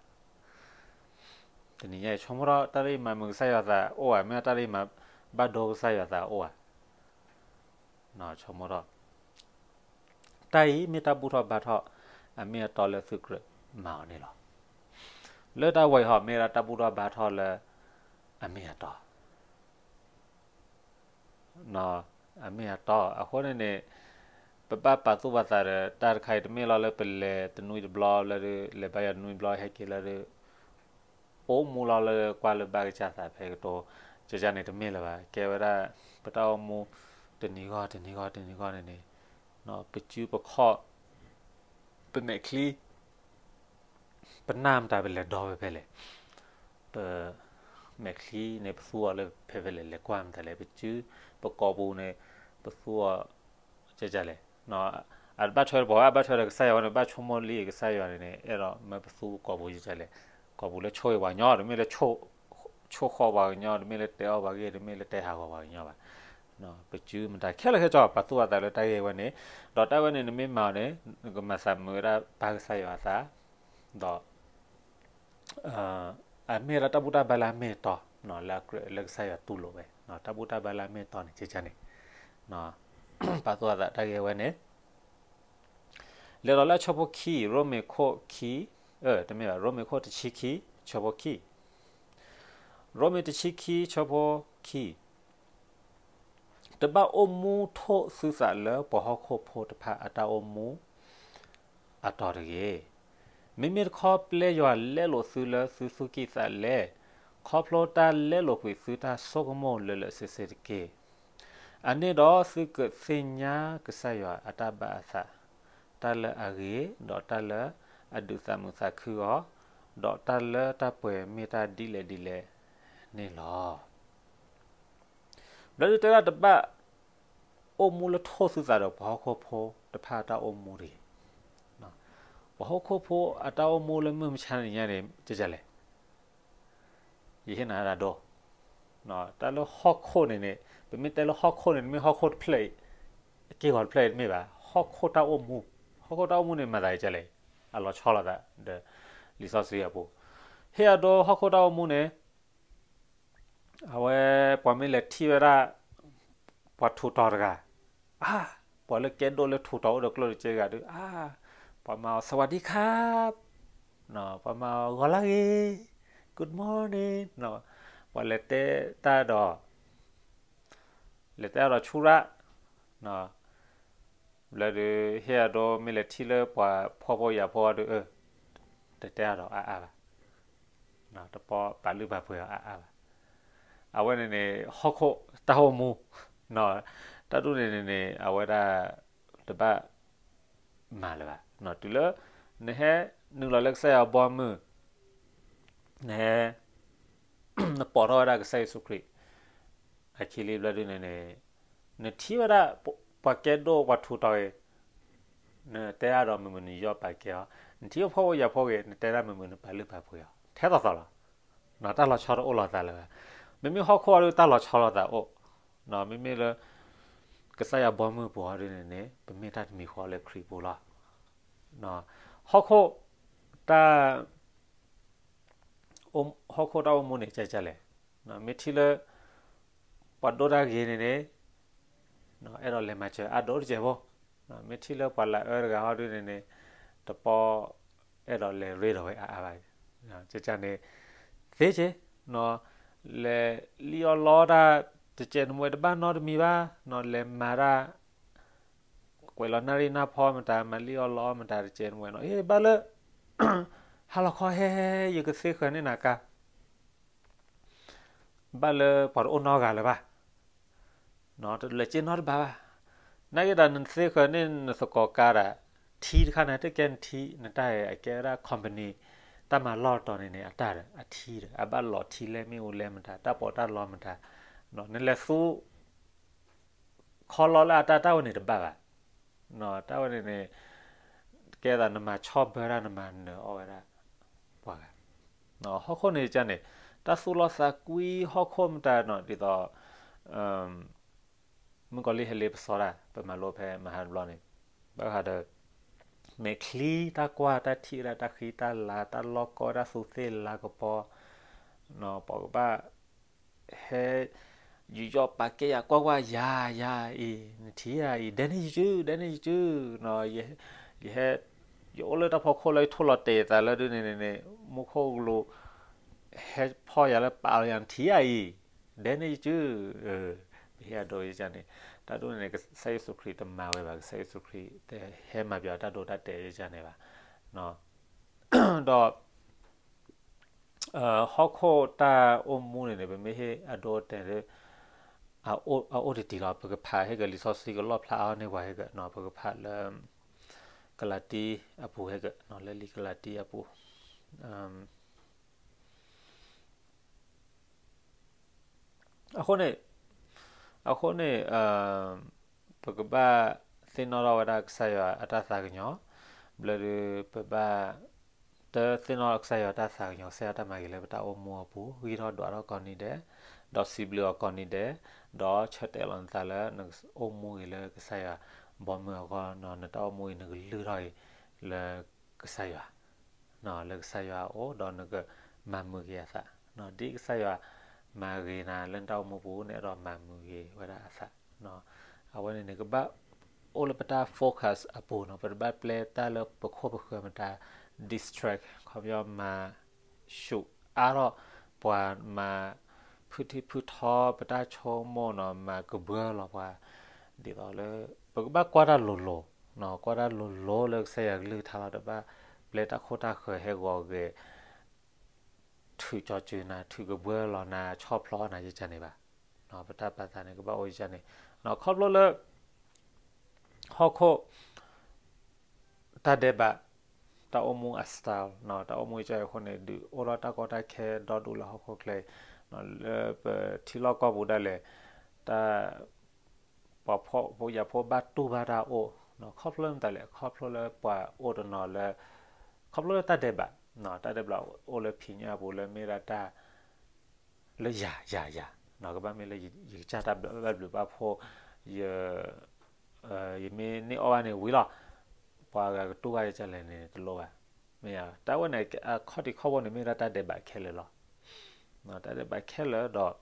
တနံၤညါအံၤ ဆိကမိၣ်ထီၣ် တၢ်လၢယမၤမုာ်ကစၢ်ယွၤအသးအိၣ်ဧါ, မ့ၢ်တၢ်လၢယမၤဘၣ်ဒိကစၢ်ယွၤအသးအိၣ်ဧါ. ဆိကမိၣ်ထီၣ် တၢ်အံၤမ့ၢ်တၢ်ဘူၣ်ထီၣ်ဘါထီၣ် အမ့ၢ်အတီလၢသုကြၢးမၤအီၤန့ၣ်လီၤ. လၢတၢ်ဝဲအံၤဟီ မ့ၢ်ဒၣ်တၢ်ဘူၣ်ထီၣ်ဘါထီၣ်လၢ အမ့ၢ်အတီ အမ့ၢ်အတီ. အဃိန့ၣ်န့ၣ် ပဘၣ်ပာ်သူၣ်ပာ်သးဒီး တၢ်တခါအံၤ တမ့ၢ်လီၤလၢပလဲၤတနွံတဘျီလၢ လဲၤဘါယွၤတနွံတဘျီ ဟဲက့ၤလၢ အိၣ်မူလီၤလၢကွၢ်လၢဘၣ်ကစၢ်သးဖဲကတိၤ ကကန့ၣ်တမ့ၢ်လၢၤဘၣ်. ကဲဝဲဒၣ် ပတၢ်အိၣ်မူ တနံၤဂီၢ်တနံၤဂီၢ်တနံၤဂီၢ်န့ၣ်န့ၣ် ပစုပခီၣ် ပမဲာ်ချံ ပနၢ်မတၤပလဲၤဒီဖဲဖဲလဲၣ်, ပမဲာ်ချံန့ၣ် ပသူအီၤလၢဖဲဖဲလဲၣ်, လဲၤကွၢ်မတၤလဲၣ်, ပစုပကိာ်ပူၤန့ၣ် ပသူအီၤ ကကလဲၣ်. အတဘၣ်ထွဲတပှီၤဘၣ်, ဘၣ်ထွဲဒီးကစၢ်ယွၤဝဲန့ၣ် ဘၣ်ဆိကမိၣ်လံကစၢ်ယွၤန့ၣ်န့ၣ် အဲၣ်ဒိးမၢပသူကိာ်ပူၤကကလဲၣ်, ကိာ်ပူၤလၢဆိၣ်ဂ့ၤပှၤကညီ, တမ့ၢ်လၢ ဆိၣ်ဃီပှၤကညီ, တမ့ၢ်လၢတဲအီၣ်ပှၤဂ့ၢ်, တမ့ၢ်လၢတဲဟးဂီၤပှၤကညီဘၣ်. ပစုမတၤခဲလၢာ်ခဲဆ့ ပာ်သူၣ်ပာ်သးလၢတၢ်ဂ့ၢ်ဝဲန့ၣ်, ဒီးတၢ်ဝဲန့ၣ်နမ့ၢ်မၤအီၤန့ၣ် နကမၤသးမုာ်ဝဲဒၣ်ပၢ်ကစၢ်ယွၤအသး, ဒီး အမ့ၢ်ဝဲဒၣ်တၢ်ဘူၣ်တၢ်ဘါလၢအမ့ၢ်အတီ, လၢအကြၢးလၢကစၢ်ယွၤတူၢ်လိာ်ဝဲ, တၢ်ဘူၣ်တၢ်ဘါလၢအမ့ၢ်အတီန့ၣ် ကကန့ၣ် ပာ်သူၣ်ပာ်သးတၢ်ဂ့ၢ်ဝဲန့ၣ် လဲၤဒီးလၢအဆၢဖိခံ, ရိမ့ၤခိၣ်ခံ, တမ့ၢ်ဘၣ်, ရိမ့ၤခိၣ်တဆံခံ, ဆၢဖိခံ, ရိမ့ၤတဆံခံ ဆၢဖိခံ, တဘၣ်အိၣ်မူထိၣ်သုသးလၢပှၤဟီၣ်ခိၣ်ဖိတဖၣ်အတၢ်အိၣ်မူ အတီၤတဂ့ၤ. မ့မ့ၢ်တခီ ပျဲယွၤလဲလိာ်သုလၢသုသူၣ်ကံၢ်သးလဲ, ခီဖျိတၢ်လဲလိာ်ကွံာ်သုတၢ်ဆိကမိၣ်လၢာ်လၢာ်ဆ့ဆ့တက့ၢ်. အန့ၣ်ဒီးသုကသ့ၣ်ညါကစၢ်ယွၤအတၢ်ဘၣ်အသး, တၢ်လၢအဂ့ၤ, ဒီးတၢ်လၢအဒုးသးမုာ်သးခုအီၤ, ဒီးတၢ်လၢတၢ်ပှဲၤမ့ၢ်တၢ်ဒ်လဲၣ်ဒ်လဲၣ်န့ၣ်လီၤ. ဘျီဒုတဲဒၣ်တဘၣ် အိၣ်မူလၢထိၣ်သုသးဒီးပှၤဟီၣ်ခိၣ်ဖိတဖၣ်အတၢ်အိၣ်မူတဂ့ၤ. ပှၤဟီၣ်ခိၣ်ဖိအတၢ်အိၣ်မူလၢမုၢ်မဆါတနံၤညါန့ၣ် ကကလဲၣ်, ယဟ့ၣ်နၤဒၣ်ဒိ, တၢ်လၢဟီၣ်ခိၣ်န့ၣ်န့ၣ် ပမ့ၢ်တဲလၢဟီၣ်ခိၣ်န့ၣ် တမ့ၢ်ဟီၣ်ခိၣ်တဖျၢၣ်အံၤ, က့ၢ်ဂီၤတဖျၢၣ်အံၤတမ့ၢ်ဘၣ်, ဟီၣ်ခိၣ်တၢ်အိၣ်မူ, ဟီၣ်ခိၣ်တၢ်အိၣ်မူန့ၣ် မၤသးကကလဲၣ်, အလီၤဆီလိာ်သးဒီး လံာ်စီဆှံအပူၤ, ဟ့ၣ်အဒိဟီၣ်ခိၣ်တၢ်အိၣ်မူန့ၣ် အဝဲ ပှၤမ့ၢ်လဲၤထံၣ်ဝဲဒၣ် ပှၤထူးတီၤတဂၤ, အါ, ပှၤလၢကဲဒိၣ်လၢထူးတီၤအိၣ်ဒီးကျိၣ်တကဲတဂၤဒီး အါ, ပှၤမၤအီၤ สวัสดีครับ, ပှၤမၤအီၤ ဂီၤလၢဂ့ၤ, good morning, ပှၤလဲၤတဲတၢ်ဒီး လဲၤတဲအါဒီးဆူရၣ်, ဘျီဒီး ဟ့ၣ်အဒိမ့ၢ်လဲၤထံၣ်လၢပှၤဖှီၣ်ဖိယာ်ဖိဒီး တတဲအါဒီးအါအါဘၣ်, တပီပာ်လုၢ်ပာ်ပှ့ၤအီၤအါအါဘၣ်. အဝဲန့ၣ်န့ၣ် ဟီၣ်ခိၣ်တၢ်အိၣ်မူ, တၢ်ဒ်န့ၣ်န့ၣ်န့ၣ် အဝဲဒၣ်တဘၣ်မၤလၢၤဘၣ်. တုၤလၢ နဟဲနုာ်လီၤလၢကစၢ်ယွၤအဘီအမုၢ်, နဟဲ နပိာ်ထီၣ်ဝဲဒၣ်ကစၢ်ယ့ၣ်ၡူးခရံာ် အခံလံဘျီဒုန့ၣ်န့ၣ်, နထံၣ်ဝဲဒၣ် ပှၤကဲဒိၣ်ပှၤထူးတီၤဂ့ၤ, နတဲအါဒီးမုာ်မုာ်နယီၢ်ပာ်ကဲအီၤ, နထံၣ်ဖှီၣ်ဖိယာ်ဖိဂ့ၤ နတဲဒၣ်မုာ်မုာ်နပာ်လုၢ်ပာ်ပှ့ၤအီၤ ထဲသိးသိးလီၤ. တၢ်လီၤဆီတအိၣ်လိာ်သးလၢၤဘၣ်. မ့မ့ၢ်ဟီၣ်ခိၣ်အံၤဒုးတၢ်လီၤဆီလိာ်သးအိၣ်, မ့မ့ၢ်လၢ ကစၢ်ယွၤဘီမုၢ်ပူၤအီၤဒ်န့ၣ်န့ၣ် ပမ့ၢ်တၢ်တမံၤဃီလၢခရံာ်ပူၤလီၤ. ဟီၣ်ခိၣ်တၢ် ဟီၣ်ခိၣ်တၢ်အိၣ်မူန့ၣ် ကဲကဲလဲၣ်, မ့ၢ်ထံၣ်လၢ ပှၤဒိၣ်တၢ်ဂ့ၤန့ၣ်န့ၣ် အဲၣ်ဒိးလဲၤမၤစၢၤအါဒိၣ်တစဲးဖိ, မ့ၢ်ထံၣ်လၢပှၤလၢအအၢတဂၤဟီဒ်န့ၣ်န့ၣ် တပီ အဲၣ်ဒိးလဲၤရ့ဒီးဝဲအါအါဘၣ်, ကကန့ၣ် သ့က့ၤ လဲၤလံၣ်အီၣ်လီအီၣ်တၢ် တစဲးနမှဲတဘၣ်နီတမံၤဘၣ်, လဲၤမၤတၢ် ကွဲးလီၤနၣ်ရံၣ်နၢ်ဖီမတၤ မၤလံၣ်အီၣ်လီအီၣ်မတၤတစဲးနမှဲနီၤ အ့ ဘၣ်လၢ ဟါလီၤခီဟဲ ယကသ့ဃၢၤန့ၢ်နၤကါ ဘၣ်လၢပှၤတအိၣ်နီတဂၤလၢၤဘၣ်, တလဲၤက့ၤနီတဘၣ်ဘၣ်, နာ်က့ဒီးနသ့ဃၢၤန့ၢ်နသကိးကါဒီး ထံတခါန့ၣ် တကဲနထံ နတၢ်အံၤအကဲဝဲဒၣ် company တၢ်မၤလီၢ်တီၤန့ၣ်န့ၣ် အတၢ်ဒီး အထံဒီး အဘၣ်လီၤထံလဲၢ်မ့ၣ်အူလဲၢ်မတၤ တၢ်ပီးတၢ်လီမတၤ, နလဲၤသူ ခီလီလၢအတၢ်တၢ်ဝဲန့ၣ်တဘၣ်ဘၣ်, တၢ်ဝဲန့ၣ်န့ၣ် ကဲသးနမၤဆီၣ်ဘၢတၢ်နမၤနၢၤအီၣ်ဝဲဒၣ် ပှၤဂၤ, ဟီၣ်ခိၣ်န့ၣ်ကန့ၣ် တၢ်သူၣ်လီသးကွံဟီၣ်ခိၣ်မတၤနီၤ ဒ်သိး မုၣ်ကီၤလံၢ်ဟဲလ့ပစီတၢ် ပမၤလိဖဲမဟါတဘျီန့ၣ် ဘၣ်ဃးဒီး မဲာ်ချံတၢ်ကွၢ်တၢ်ထံၣ်ဝဲဒၣ်တၢ်ဃံတၢ်လၤ တၢ်လီၢ်ကီၢ်ဝဲဒၣ်သူသ့ၣ်လၤကပီၤ ပှၤကဘၣ် ဟဲ ယူးယီၣ်ပာ်ကဲယၤကွၢ်ကွၢ်ယၤ ယၤအံၤ နထံၣ်ယၤအံၤ ဒဲန့ၣ်ယစု ဒဲန့ၣ်ယစု, ယဟဲ ယအိၣ်လၢတၢ်ဖီခိၣ်လၢယထိၣ်လီၤတဲာ်သးလၢဒ်န့ၣ်န့ၣ် မူခိၣ်ကလူး ဟဲဖီၣ်ယၤလၢပာ်လီၤယၤ နထံၣ်ယၤအံၤ ဒဲန့ၣ်ယစု, ပဟ့ၣ်အဒိယကန့ၣ် တၢ်ဒ်န့ၣ်န့ၣ် ကစၢ်ယ့ၣ်ၡူးခရံာ်တမၤဝဲဘၣ် ကစၢ်ယ့ၣ်ၡူးခရံာ်တဟဲမၤပှၤတၢ်ဒိတၢ်တဲာ်ယကန့ၣ်ဘၣ် ဒီး ဟီၣ်ခိၣ်တၢ်အိၣ်မူန့ၣ်န့ၣ် ပမ့ၢ်ဟ့ၣ်အဒိအတဲာ်လၢ အအိၣ်တတံၤလီၤ ပကဖးဟဲက့ၤလံာ်စီဆှံကလီၣ်ဖျါအါန့ၢ်ပှၤဟဲက့ၤ ပကဖးလၢ ကလၤတံအပူၤဟဲက့ၤ လၢလံာ်ကလၤတံအပူၤ အဃိန့ၣ် အဃိန့ၣ် ပကဘၣ်သ့ၣ်နီၣ်ထီၣ်ဝဲဒၣ်ကစၢ်ယွၤအတၢ်သးကညီၤ ဘျီဒုးပဘၣ် တသ့ၣ်နီၣ်ကစၢ်ယွၤတၢ်သးကညီၤ ကစၢ်ယွၤတၢ်မၤဂ့ၤလၢပတၢ်အိၣ်မူအပူၤ ဂံၢ်ထီၣ်ဒွးထီၣ်ကိးနံၤဒဲး ဒီးစံးဘျုးအီၤကိးနံၤဒဲး ဒီးဆၢတဲာ်လီၤနသးလၢနကအိၣ်မူဂ့ၤလၢကစၢ်ယွၤ ဘီမုၢ်အဂီၢ် နတၢ်အိၣ်မူအံၤနကလုၢ်ထီၣ်အံၤ လၢကစၢ်ယွၤ လၢကစၢ်ယွၤအအိၣ် ဒီးနကမၤမုာ်က့ၤအသး ဒ်ကစၢ်ယွၤမၤဂ့ၤနၤလၢနတၢ်အိၣ်မူပူၤ နအဲၣ်ဒိးမၤမုာ်ဂ့ၤဝဲဒၣ်အသး အဝဲန့ၣ်န့ၣ် ကဘၣ်အိၣ်လၢပတၢ် focus အပူၤနီၤ ပတဘၣ်ပျဲတၢ်လၢပခိၣ်ပဃၢၤမတၤ distract ခီပညီမၤ ဆူးအါထီၣ်ပှၤ မၤဖုထံဖုထီပတၢ်ဆိကမိၣ်နီၤ မၤကဘှၢလီၤပှၤ ဒ်သိးလၢ ပကဘၣ်ကွၢ်တၢ်လိၤလိၤ ကွၢ်တၢ်လိၤလိၤလၢကစၢ်ယွၤကလုၢ်ကထါလီၤ တဘၣ်ပျဲတၢ်ခိၣ်တၢ်ဃၢၤဟဲဂီၤဂဲၤ ထုးကၠီၤစၢၤနၤ ထုးကဘှၢလီၤနၤ ဆီၣ်ဖျီနၤယကန့ၣ်ဘၣ် ပတၢ်ပာ်သးန့ၣ် ကဘၣ်အိၣ်ယကန့ၣ် ခီဖျိလၢ ဟီၣ်ခိၣ် တၢ်ဒဲးဘး တၢ်အိၣ်မူအ style တၢ်အိၣ်မူကစၢ်ယွၤအဃိန့ၣ် ဒုးအိၣ်ထီၣ်တၢ်ကီတၢ်ခဲဒီဒူၣ်လၢဟီၣ်ခိၣ်ချၢအံၤ လၢပထံလီၢ်ကီၢ်ပူၤဒၣ်လဲာ် တၢ် ပှၤဖှီၣ်ဖိယာ်ဖိဘၣ်တူၢ်ဘၣ်တၢ်အိၣ် ခီဖျိမတၤလဲၣ် ခီဖျိလၢပှၤအိၣ်တနီၤလၢ ခီဖျိလၢတၢ်ဒဲးဘး တၢ်ဒဲးဘးအိၣ်လၢဖံးညၣ်အပူၤလၢမ့ၢ်ဒၣ်တၢ် လၢယၤ ယၤ ယၤ ကဘၣ်မ့ၢ်လၢယကစၢ်တၢ်ဘၣ်ဘျုးဘၣ်ဖှိၣ် ယ ယမ့ၢ်န့ၢ်အီၣ်ဘၣ်န့ၣ်ဝံၤလီၤ ပှၤဂၤကတူၢ်ဘၣ်ယကလဲၣ်န့ၣ်တလိၣ်ဘၣ် မ့ၢ်ဧါ တၢ်ဝဲန့ၣ် အခီၣ်ထံးခီၣ်ဘိန့ၣ် မ့ၢ်ဒၣ်တၢ်ဒဲးဘးခဲလၢာ်လီၤ တၢ်ဒဲးဘးခဲလၢာ်ဒီး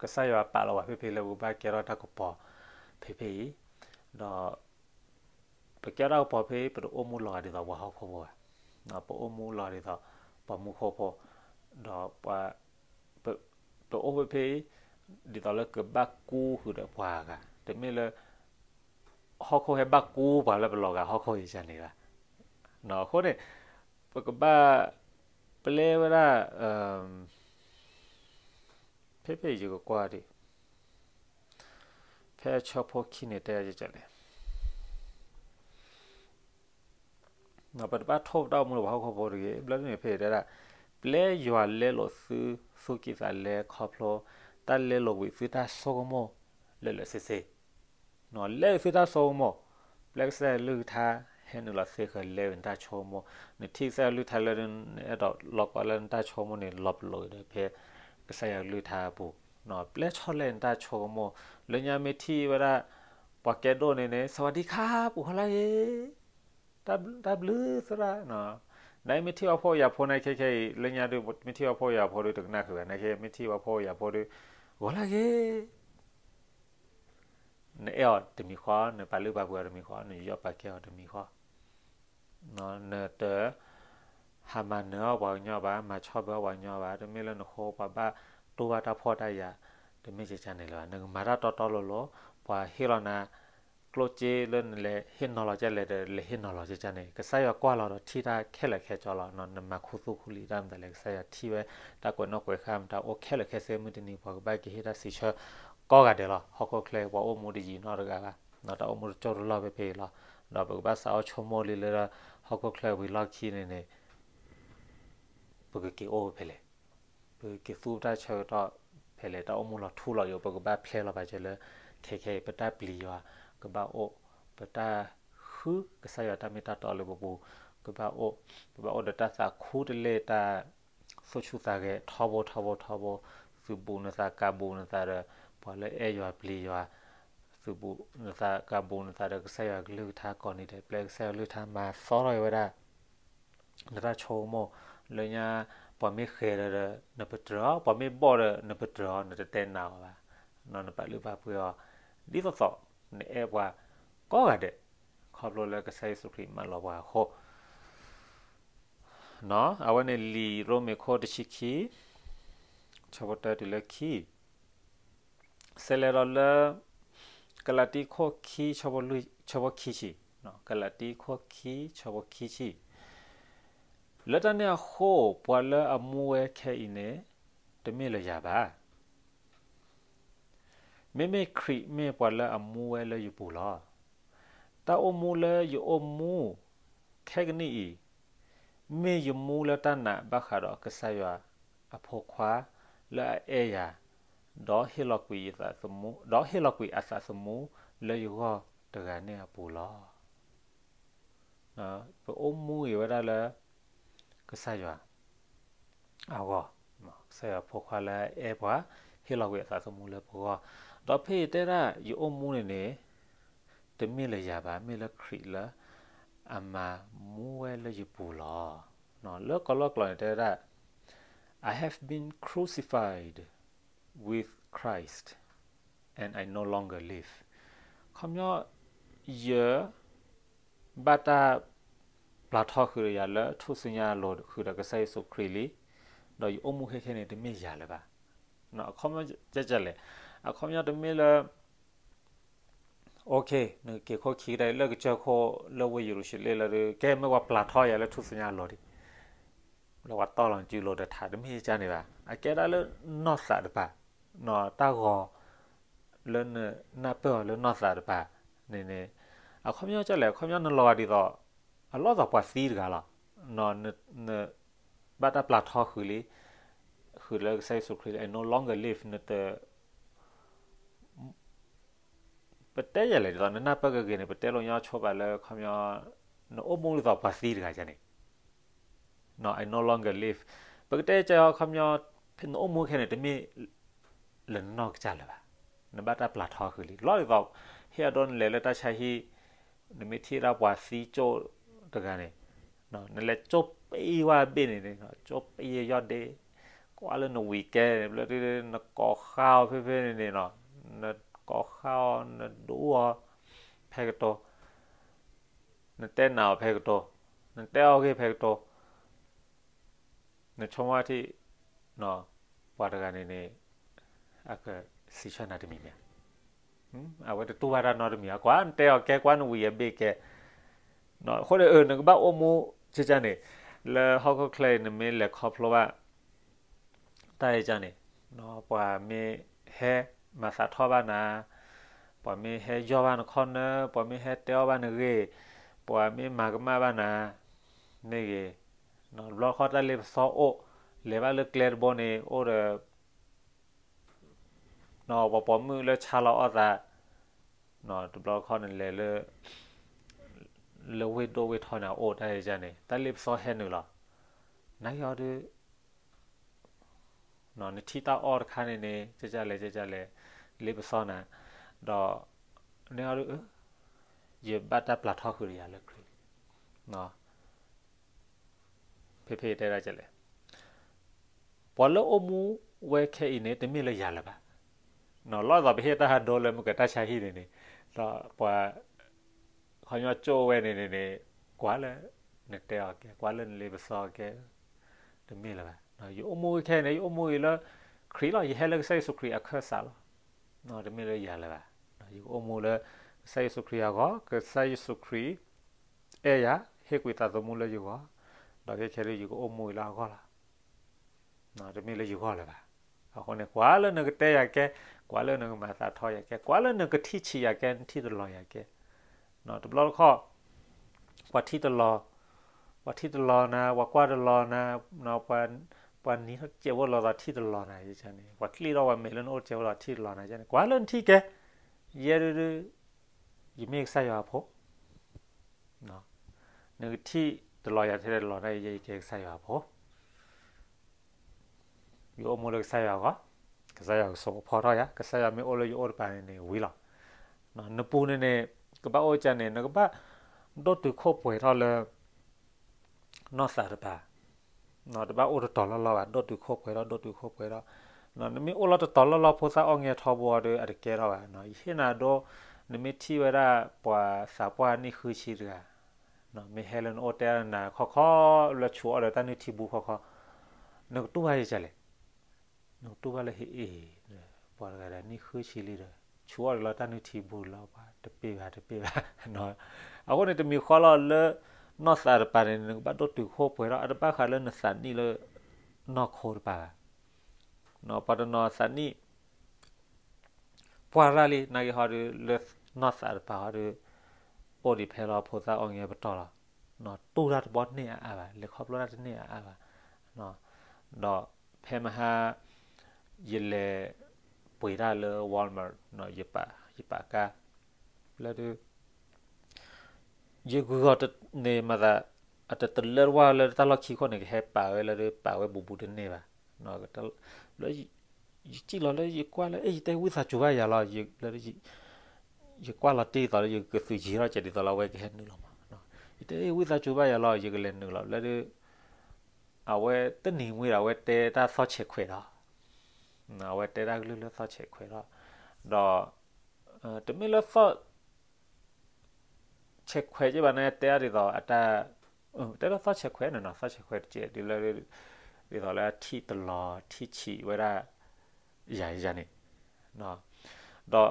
ကစၢ်ယွၤပာ်လီၤပှၤဖဲဖဲလၢပကဘၣ်ကဲထီၣ်တၢ်ကပီၤဖဲဖဲအံၤ ဒီး ပကဲထီၣ်တၢ်ကပီၤဖဲ ပတအိၣ်မူလီၤဂာ်ဒ်သိးပှၤဟီၣ်ခိၣ်ဖိဘၣ် ပအိၣ်မူလီၤဒ်သိး ပှၤမူခိၣ်ဖိ ဒီးပှၤ ပအိၣ်ဖဲဖဲ ဒ်သိးလၢကဘၣ်ကူဃုာ်ဒီးပှၤဂၤ တမ့ၢ်လၢ ဟီၣ်ခိၣ်ဟဲဘၣ်ကူပှၤလၢပလီၤဂာ်ဟီၣ်ခိၣ်ယကန့ၣ်ဘၣ် အဃိန့ၣ် ပကဘၣ် ပျဲဝဲဒၣ် ဖဲဖဲယကကွၢ်ဒံး ဖဲအဆၢဖိခံန့ၣ်တဲယကလဲၣ် ပတဘၣ်ထိၣ်ပတၢ်အိၣ်မူလၢပှၤဟီၣ်ခိၣ်ဖိတဂ့ၤ ဘျီဒ်န့ၣ်ဖဲတဲဒၣ် ပျဲယွၤလဲလိာ်သု သူၣ်ကံၢ်သးလဲခီဖျိ တၢ်လဲလိာ်ကွံာ်သုတၢ်ဆိကမိၣ် လၢာ်လၢာ်ဆ့ဆ့ လဲလိာ်သုတၢ်ဆိကမိၣ် ပျဲကစၢ်ယွၤကလုၢ်ကထါ ဟဲနုာ်လီၤသ့ဃၢၤလဲဝံၤနတၢ်ဆိကမိၣ် နထံၣ်ကစၢ်ယွၤကလုၢ်ကထါလၢ နအဲၣ်ဒိးလီၤကွၢ်လၢနတၢ်ဆိကမိၣ်န့ၣ် လီၤပလိာ်ဒီးဖဲ ကစၢ်ယွၤကလုၢ်ကထါအပူၤ ပျဲဆီလဲၣ်နတၢ်ဆိကမိၣ်, လၢညါမ့ၢ်ထံၣ်ဝဲဒၣ် ပှၤကဲဒိၣ်န့ၣ်န့ၣ် စဝၤဒံခါ ပူၤဟီလၢဂ့ၤ, တၢ်ဘျုးသရၣ်, နမ့ၢ်ထံၣ်ဝဲဖိယာ်ဖိန့ၣ်ခဲခဲအံၤ လၢညါဒုး မ့ၢ်ထံၣ်ဝဲဖိယာ်ဖိဒုး တကနၣ်ဃုာ်ဘၣ်န့ၣ်ခဲ မ့ၢ်ထံၣ်ဝဲဖိယာ်ဖိဒုး ဂီၤလၢဂ့ၤ နအဲၣ်အီၤတမံၤဃီ, နပာ်လုၢ်ပာ်ပှ့ၤအီၤတမံၤဃီ, နယူးယီၣ်ပာ်ကဲအီၤတမံၤဃီ, နတ ဟးမၤနၢၤအီၣ်ပှၤကညီဘၣ်, မၤဆီၣ်ဘၢအီၣ်ပှၤကညီဘၣ်, တမ့ၢ်လၢနဃိပှၤဘၣ်တိၢ်ဘၣ်တၢ်ဖှီၣ်တၢ်ယာ်, တမ့ၢ်ကကန့ၣ်လၢၤဘၣ်, နကမၤတၢ်တီတီလိၤလိၤ, ပှၤဟ့ၣ်လီၤနၤ ကျိၣ်စ့လၢနလဲၤဟ့ၣ်နီၤလီၤကလဲၤဒီး လဲၤဟ့ၣ်နီၤလီၤကကန့ၣ် ကစၢ်ယွၤကွၢ်လီၤဒီးထံၣ်တၢ်ခဲလၢာ်ခဲဆ့လီၤ. နမၤခူသူၣ်ခူလံာ်တၢ်မတၤလဲၣ် ကစၢ်ယွၤထံၣ်ဝဲ တၢ်ကွဲးနီၣ်ကွဲးဃါမတၤအိၣ်ခဲလၢာ်ခဲဆ့ မုၢ်တနံၤ ပှၤကဘၣ်က့ၤဟ့ၣ်တၢ်စံးဆၢကိးဂၤဒဲးလီၤ. ဟီၣ်ခိၣ်ချၢ ပှၤအိၣ်မူတယံာ်နီတဂၤဘၣ်, တၢ်အိၣ်မူတကၠိၢ်တလီၢ်ဖဲဖဲအံၤလီၤ. ဒီးပကဘၣ်စးထီၣ်ဆိကမိၣ်လံလၢ ဟီၣ်ခိၣ်ချၢဝံၤလီၢ်ခံန့ၣ်န့ၣ် ပကက့ၤအိၣ်ဖဲလဲၣ်, ပကက့ၤသူၣ်ပတၢ်ဆၢကတီၢ်ဖဲလဲၣ်, တၢ်အိၣ်မူလီၤထူလီၤယိာ် ပကဘၣ်ဖျဲလီၤဘၣ်က့ၤလၢ ခဲခဲအံၤ ပတၢ်ပျံၤယွၤကဘၣ်အိၣ်, ပတၢ်ဃုကစၢ်ယွၤတၢ်မ့ၢ်တၢ်တီလၢပပူၤကဘၣ်အိၣ်, ပဘၣ်အိၣ်ဒီးတၢ်သးခူတလ့ၢ် တၢ်သူၣ်ဆူၣ်သးဂဲၤထီဘိထီဘိထီဘိ, သုးဘူးနသးကါဘူးနသးဒီး ပှၤလၢအဲၣ်ယွၤပျံၤယွၤ, သုးဘူးနသးကါဘူးနသးဒီး ကစၢ်ယွၤကလုၢ်ကထါကိးနံၤဒဲး ပျဲကစၢ်ယွၤကလုၢ်ကထါမၤသီထီၣ်ဝဲဒၣ် နတၢ်ဆိကမိၣ်, လၢညါ ပှၤမ့ၢ်ဃဲၤဒီး နပတြၢၤအီၤ, ပှၤမ့ၢ်ဘီၣ်ဒီးနပတြၢၤအီၤ နတတဲနာ်အီၤဘၣ်, နပာ်လုၢ်ပာ်ပှ့ၤအီၤ, ဒ်သိးသိး နအဲၣ်ပှၤကိးဂၤဒဲး, ခီဖျိလၢကစၢ်ယ့ၣ်ၡူးခရံာ်မၢလီၤပှၤအဃိ အဝဲန့ၣ်လံာ်ရိမ့ၤခိၣ်တဆံခံ, ဆၢဖိတၢတုၤလၢခံ, ဆဲးလဲၤဒီးလၢ ကလၤတံခိၣ်ခံ ဆၢဖိခံဆံ, ကလၤတံခိၣ်ခံ ဆၢဖိခံဆံ, လၢတၢ်န့ၣ်အဃိ ပှၤလၢအမူဝဲခဲအံၤန့ၣ် တမ့ၢ်လၢယၤဘၣ်. မ့မ့ၢ်ခရံာ်မ့ၢ်ပှၤလၢအမူဝဲလၢယပူၤလီၤ. တၢ်အိၣ်မူလၢယအိၣ်မူခဲကနံၣ်အံၤ, မ့ၢ်ယမူလၢတၢ်နာ်ဘၣ်ဃးဒီးကစၢ်ယွၤအဖိခွါလၢအအဲၣ်ယၤ, ဒီးဟ့ၣ်လီၤကွံာ်ယသးသမူ, ဒီးဟ့ၣ်လီၤကွံာ်အသးသမူလၢယဂီၢ်တဂၤန့ၣ်အပူၤလီၤ. ပအိၣ်မူဂ့ၤဝဲဒၣ်လၢ ကစၢ်ယွၤ အဂီၢ်, ကစၢ်ယွၤဖိခွါလၢအအဲၣ်ပှၤ, ဟ့ၣ်လီၤကွံာ်အသးသမူလၢပဂီၢ်, ဒီးဖဲအံၤတဲဒၣ်ယအိၣ်မူန့ၣ်န့ၣ်, တမ့ၢ်လၢယၤဘၣ်, မ့ၢ်လၢခရံာ်လၢအမၤမူဝဲလၢယပူၤလီၤ. လၢကီၢ်လီၢ်ကျိာ်န့ၣ်တဲဒၣ်, I have been crucified with Christ, and I no longer live. ခီပညီ ယ ဘၣ်တၢ်ပျၢ်ထီဃုာ်ဒီးယၤလၢထူၣ်စုညါအလိၤဃုာ်ဒီးကစၢ်ယ့ၣ်ၡူးခရံာ်လံ, ဒီးယအိၣ်မူခဲခဲန့ၣ် တမ့ၢ်ယၤလၢၤဘၣ်. အခီပညီကဲကဲလဲၣ်, အခီပညီတမ့ၢ်လၢ OK, နက့ၤခိၣ်ခံကတၢၢ်လၢကစၢၢ်ခိၣ်လၢဝ့ၢ်ယရူၤၡလ့ၣ်လၢ ကဲမ့ၢ်ပှၤပျၢ်ထီယၤလၢထူၣ်စုညါအလိၤဒံး, လၢပှၤတီၢ်လီၤစုလိၤဒီးထး တမ့ၢ်ကန့ၣ်ဘၣ်. အကဲဒၣ်လၢနီၢ်သးတပၤ, တၢ်ဂီၤ လၢနနၢ်ပၢၢ်အီၤလၢနီၢ်သးတပၤန့ၣ်န့ၣ်, အခီပညီကလဲၣ်, အခီပညီနလီၤဂာ်ဒ်သိး အလီၢ်သိးပှၤသံတဂၤလီၤ. န ဘၣ်တၢ်ပျၢ်ထီဃုာ်လံ, ဃုာ်လၢကစၢ်ယ့ၣ်ၡူးခရံာ်လၢ I no longer live, နတ ပတဲယဲလဲၣ်ဒ်သိး နနၢ်ပၢၢ်ကဂ့ၤန့ၣ် ပတဲလိာ်ညီဆိပာ်လၢ ခီပညီ နအိၣ်မူဒ်သိးပှၤသံတဂၤန့ၣ်, I no longer live. ပကတဲကခီပညီ နအိၣ်မူခဲန့ၣ် တမ့ၢ်လၢနနီၢ်ကစၢ်လၢၤဘၣ်. နဘၣ်တၢ်ပျၢ်ထီဃုာ်လံ. လီၤဒ်သိး ဟ့ၣ်အဒိနလဲၤလၢတၢ်ဆါဟံၣ်, နမ့ၢ်ထံၣ်ဒၣ်ပှၤသံကၠိၣ်တဂၤန့ၣ်, နလဲၤကၠိၣ်ပ့ဝဲအဘ့ၣ်န့ၣ်, ကၠိၣ်ပ့ယီၢ်ဒ့, ကွၢ်လၢနဝံၤကဲ, ဘျီဒုနကိးဃါအီၤဖဲဖဲန့ၣ်န့ၣ်, နကိးဃါအီၤ နဒိအီၤဖဲကတိၤ, နတဲနာ်အီၤဖဲကတိၤ, နတဲအီၤဂ့ၢ်ဖဲကတိၤ, နဆိကမိၣ်ထံၣ် ပှၤတဂၤန့ၣ်န့ၣ် အကစံးဆၢနၤတမံၤမ့ၢ်ဧါ. အဝဲတတူၢ်ဘၣ်တၢ်နီတမံၤဧါ. ကွၢ်နတဲအီၤကဲ ကွၢ်နဝံၤအဘ့ၣ်ကဲ, အဃိန့ၣ် နကဘၣ်အိၣ်မူကကန့ၣ်, လၢဟီၣ်ခိၣ်ချၢအံၤ နမ့ၢ်လဲၤခီဖျိဘၣ် တၢ်အံၤကန့ၣ်, ပှၤမ့ၢ်ဟဲမၤသးထီၣ်ဘၣ်နၤ, ပှၤမ့ၢ်ဟဲယီၢ်ဘၣ်နခီၣ်နၢ, ပှၤမ့ၢ်ဟဲတဲအီၣ်ဘၣ်နဂ့ၢ်, ပှၤမ့ၢ်မၤကမၣ်ဘၣ်နၤ, မ့ၢ်ဂ့ၤ, တဘျီတခီၣ်တၢ်လ့ပစီအိၣ်, လဲၤဘၣ်လၢကျဲတဘိန့ၣ် အိၣ်ဒီး ပှၤပိာ်မုၣ်လၢဆါလီၤအီၣ်သး, တဘျီတခီၣ်န့ၣ်လဲၤလၢ လၢဝ့ၢ်ဒိၣ်ဝ့ၢ်ထီန့ၣ် အအိၣ်တၢ်အံၤန့ၣ် တၢ်လ့ပစီဟဲနုာ်လီၤ. နာ်က့ၤအီၤဒုး နထံၣ်တၢ်အီၣ်တခါန့ၣ်န့ၣ် ကကလဲၣ်ကကလဲၣ် လ့ပစီနၤ, ဒီး န့ၣ်အီၤဒ် ယဘၣ်တၢ်ပျၢ်ထီၣ်ဃုာ်ဒီးယၤလၢခရံာ်လံ. ဖဲဖဲတဲဒၣ်လဲၣ်, ပှၤလၢအိၣ်မူဝဲခဲအံၤန့ၣ် တမ့ၢ်လၢယၤလၢၤဘၣ်. လီၤသိးပဟ့ၣ်တၢ်ဟးဒိလၢမုၢ်ကတၢၢ်ဆါဟံၣ်န့ၣ်န့ၣ်, ဒီးပှၤ ခီညီကၠိဝဲန့ၣ်န့ၣ်န့ၣ်, ကွၢ်လၢနတဲအီၤကဲ, ကွၢ်လၢနလ့ပစီအီၤကဲ, တမ့ၢ်လၢၤဘၣ်. ယအိၣ်မူခဲအံၤန့ၣ် ယအိၣ်မူအံၤလၢ ခရံာ်လီၤ, ယဟဲလၢကစၢ်ယ့ၣ်ၡူးခရံာ်အခၢၣ်စးလီၤ. တမ့ၢ်လၢယၤလၢၤဘၣ်. ယကအိၣ်မူလၢ ကစၢ်ယ့ၣ်ၡူးခရံာ်အဂီၢ်, ကစၢ်ယ့ၣ်ၡူးခရံာ် အဲၣ်ယၤ, ဟ့ၣ်ကွံာ်သးသမူလၢယဂီၢ်, ဒီးခဲခဲဒ်ယကအိၣ်မူအံၤလၢအဂီၢ်လီၤ. တမ့ၢ်လၢယဂီၢ်လၢၤဘၣ်. အဃိန့ၣ် ကွၢ်လၢနကတဲယၤကဲ, ကွၢ်လၢနကမၤသးထီယၤကဲ, ကွၢ်လၢနကထံၣ်ဆံးယၤကဲ, နထံၣ်တလီၤယၤကဲ. တဘျီတခီၣ် ပှၤထံၣ်တလီၤ, ပှၤထံၣ်တလီၤနၤ, ပှၤကွၢ်တလီၤနၤ, ပှၤ ပှၤနံၤထီၣ်ကဲးဖိလီၤသီးထံၣ်တလီၤနၤန့ၣ်, ပှၤကျံၣ်ထီၣ်ပှၤမဲာ်လၢနအိၣ်ကဲးဖိလီၤထံၣ်တလီၤနၤန့ၣ်, ကွၢ်လၢနထံၣ်ကဲ, ယဲဒၣ်ဒ် ယမ့ၢ်ကစၢ်ယွၤအဖိ နကထံၣ်တလီၤယၤထဲတလီၤနၤ, ယဲယကဲကစၢ်ယွၤအဖိ, ယအိၣ်မူလၢကစၢ်ယွၤအဂီၢ်, ကစၢ်ယွၤကဆိးကဖီထီၣ်ယၤ, ကစၢ်ယွၤမ့ၢ်အိၣ်လၢယအိၣ်တပၤန့ၣ်န့ၣ် ဝံၤလီၤ. နပူၤန့ၣ်န့ၣ် ကဘၣ်အိၣ်ကန့ၣ် နကဘၣ်ဒိၣ်တုာ်ခိၣ်ပှဲၤထီၣ်လၢ နီၢ်သးတပၤ, တဘၣ်အိၣ်တတီၤလီၢ်လီၢ်ဘၣ်, ဒိၣ်တုာ်ခိၣ်ပှဲၤထီၣ်, ဒိၣ်တုာ်ခိၣ်ပှဲၤထီၣ်, နမ့ၢ်အိၣ်လီၤတတီၤလီၢ်လီၢ် ဖိသၣ်အီၣ်ငဲထီဘိဒီး အတကဲထီၣ်ဘၣ်. ယဟ့ၣ်နၤဒိ, နမ့ၢ်ထံၣ်ဝဲဒၣ် ပှၤသးပှၢ်နံၣ်ဃုဆံတဂၤ, မ့ၢ်ဟဲလၢနအိၣ်တဲနၤခီခီ လၢဆူးအီၣ်ဒီးတၢ်နုၢ်ထံဘူၣ်ခီခီ, နကတူၢ်ဘၣ်ယကလဲၣ် နကတူၢ်ဘၣ်လၢဟ့ၣ်အ့ၣ်, ပှၤတဂၤဒီးနံၣ်ဃုဆံလံဒီး ဆူးအီၣ်ဒီးလီၤတၢ်နုၢ်ထံဘူၣ်လီၤ, ပှၤတပ့ၢ်ဘၣ်တပ့ၢ်ဘၣ်. အဃိန့ၣ် တမံၤဃီလီၤလၢ နီၢ်သးတပၤန့ၣ် နကဘၣ်ဒိၣ်တုာ်ခိၣ်ပှဲၤထီၣ်, အတဘၣ်ဃးလၢနသးနံၣ်လၢ နီၢ်ခိတပၤဘၣ်. ပှၤတနီၤသးနံၣ် ပှၢ်ရၣ်လံ နာ်က့ဟီဒီး လၢနီၢ်သးတပၤဟီဒီး အိၣ်ဒံးဖဲလီၤ ဖိသၣ်အီၣ်ငဲပတီၢ်လီၤ. တူၢ်တၢ်တဘီန့ၢ်အါအါဘၣ်, လဲၤခီဖျိတၢ်တန့ၢ်အါအါဘၣ်. ဒီးဖဲမဟါ ယလဲၤပှ့ၤတၢ်လၢ Walmart ယပာ်ကါ လၢဒုး ယဂုာ်အီၤတန့ၣ်မၤသး အတတလၢတဝၢ်လၢတၢ်လီၢ်ခံခိၣ်န့ၣ် ကဟဲပာ်ဝဲလၢဒုး ပာ်ဝဲဘူးဘူးတန့ၢ်ဘၣ်. လၢ ယစံၣ်လီၤလၢယကွၢ်လၢ အဲ ယတဲဝံသးစူၤဘၣ်ယၤလီၤ, ယကွၢ်လီၤတ့ၢ်သိးလၢယကသုးယံၤထီၣ်ကဲးဒ်သိးလၢအဝဲကဟဲနုာ်လီၤမး. ယတဲဝံသးစူၤဘၣ်ယၤလီၤ ယကလဲၤနုာ်လီၤ လၢဒုး အဝဲတနံၤမှံဒီး အဝဲတဲတၢ်သီၣ်ဆဲးခွဲးဒီး အဝဲတဲတၢ်ကလုၢ်လၢသီၣ်ဆဲးခွဲးဒီး ဒီး တမ့ၢ်လၢသီၣ် ဆဲးခွဲးက့ဘၣ်န့ၣ် တဲအါဒ်သိးအတၢ် တဲလၢသီၣ်ဆဲးခွဲးန့ၣ်နီၤ, သီၣ်ဆဲးခွဲးတကဲးဒ်လၢ ဒ်သိးလၢထံၣ်တလီၤ ထံၣ်ဆံးဝဲဒၣ် ယၤယၤန့ၣ် ဒီး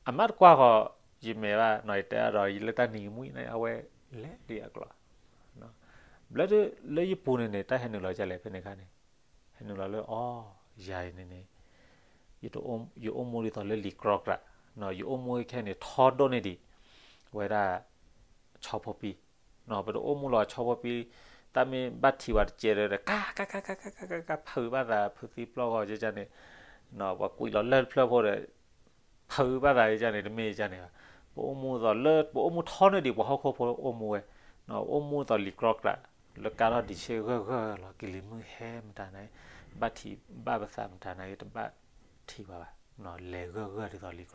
အမ့ၢ်တကွၢ်ဃီ ယမဲာ်ဘၣ်နီၤ, ယတဲအါဒီး ယလၢတၢ်နံၤမှံန့ၣ် အဝဲလဲၤဒ်အကျိၤ ဘျီဒုး လၢယပူၤန့ၣ်န့ၣ် တၢ်ဟဲနုာ်လီၤကလဲၣ်ဖဲန့ၣ်ခါန့ၣ် ဟဲနုာ်လီၤလၢအီၤ ယၤအံၤန့ၣ်န့ၣ် ယအိၣ်မူဒ်သိးလၢလံာ်ကြီကြး, ယအိၣ်မူခဲန့ၣ် ထီဒိၣ်န့ၢ်ဒံး ဝဲဒၣ် ဆီဖိပံ, ပတအိၣ်မူလီၤဆီဖိပံ, တၢ်မ့ၢ်ဘၣ်ထံးဝဲတကဲးဒီး ကါ ကါ ကါ ကါ ကါ ကါ ဖုးဘၣ်သး ဖုးသံပျီၢ်ဂီၤကန့ၣ်, ပှၤကွံာ်လီၤလၢၢ်တဖျၢၣ်ဖိဒီး ဖုးဘၣ်သးကန့ၣ် တမ့ၢ်ကန့ၣ်ဘၣ်. ပအိၣ်မူသိးလၢ ပအိၣ်မူထီန့ၢ်ဒံးပှၤဟီၣ်ခိၣ်ဖိအိၣ်မူဝဲ, အိၣ်မူသိးလံာ်ကြီကြး, လၢကါထီၣ်ဒံးဆ့ဂၢၢ်ဂၢၢ်လီၤ, ကလံၤမုၢ်ဟဲမတၤန့ၣ် ဘၣ်ထံးဘၣ်ပသးမတၤန့ၣ် တဘၣ်ထံးဘၣ်ဘၣ်, လဲၤဂၢၢ်ဂၢၢ်ဒ်သိးလံာ်ကြီကြးလီၤ.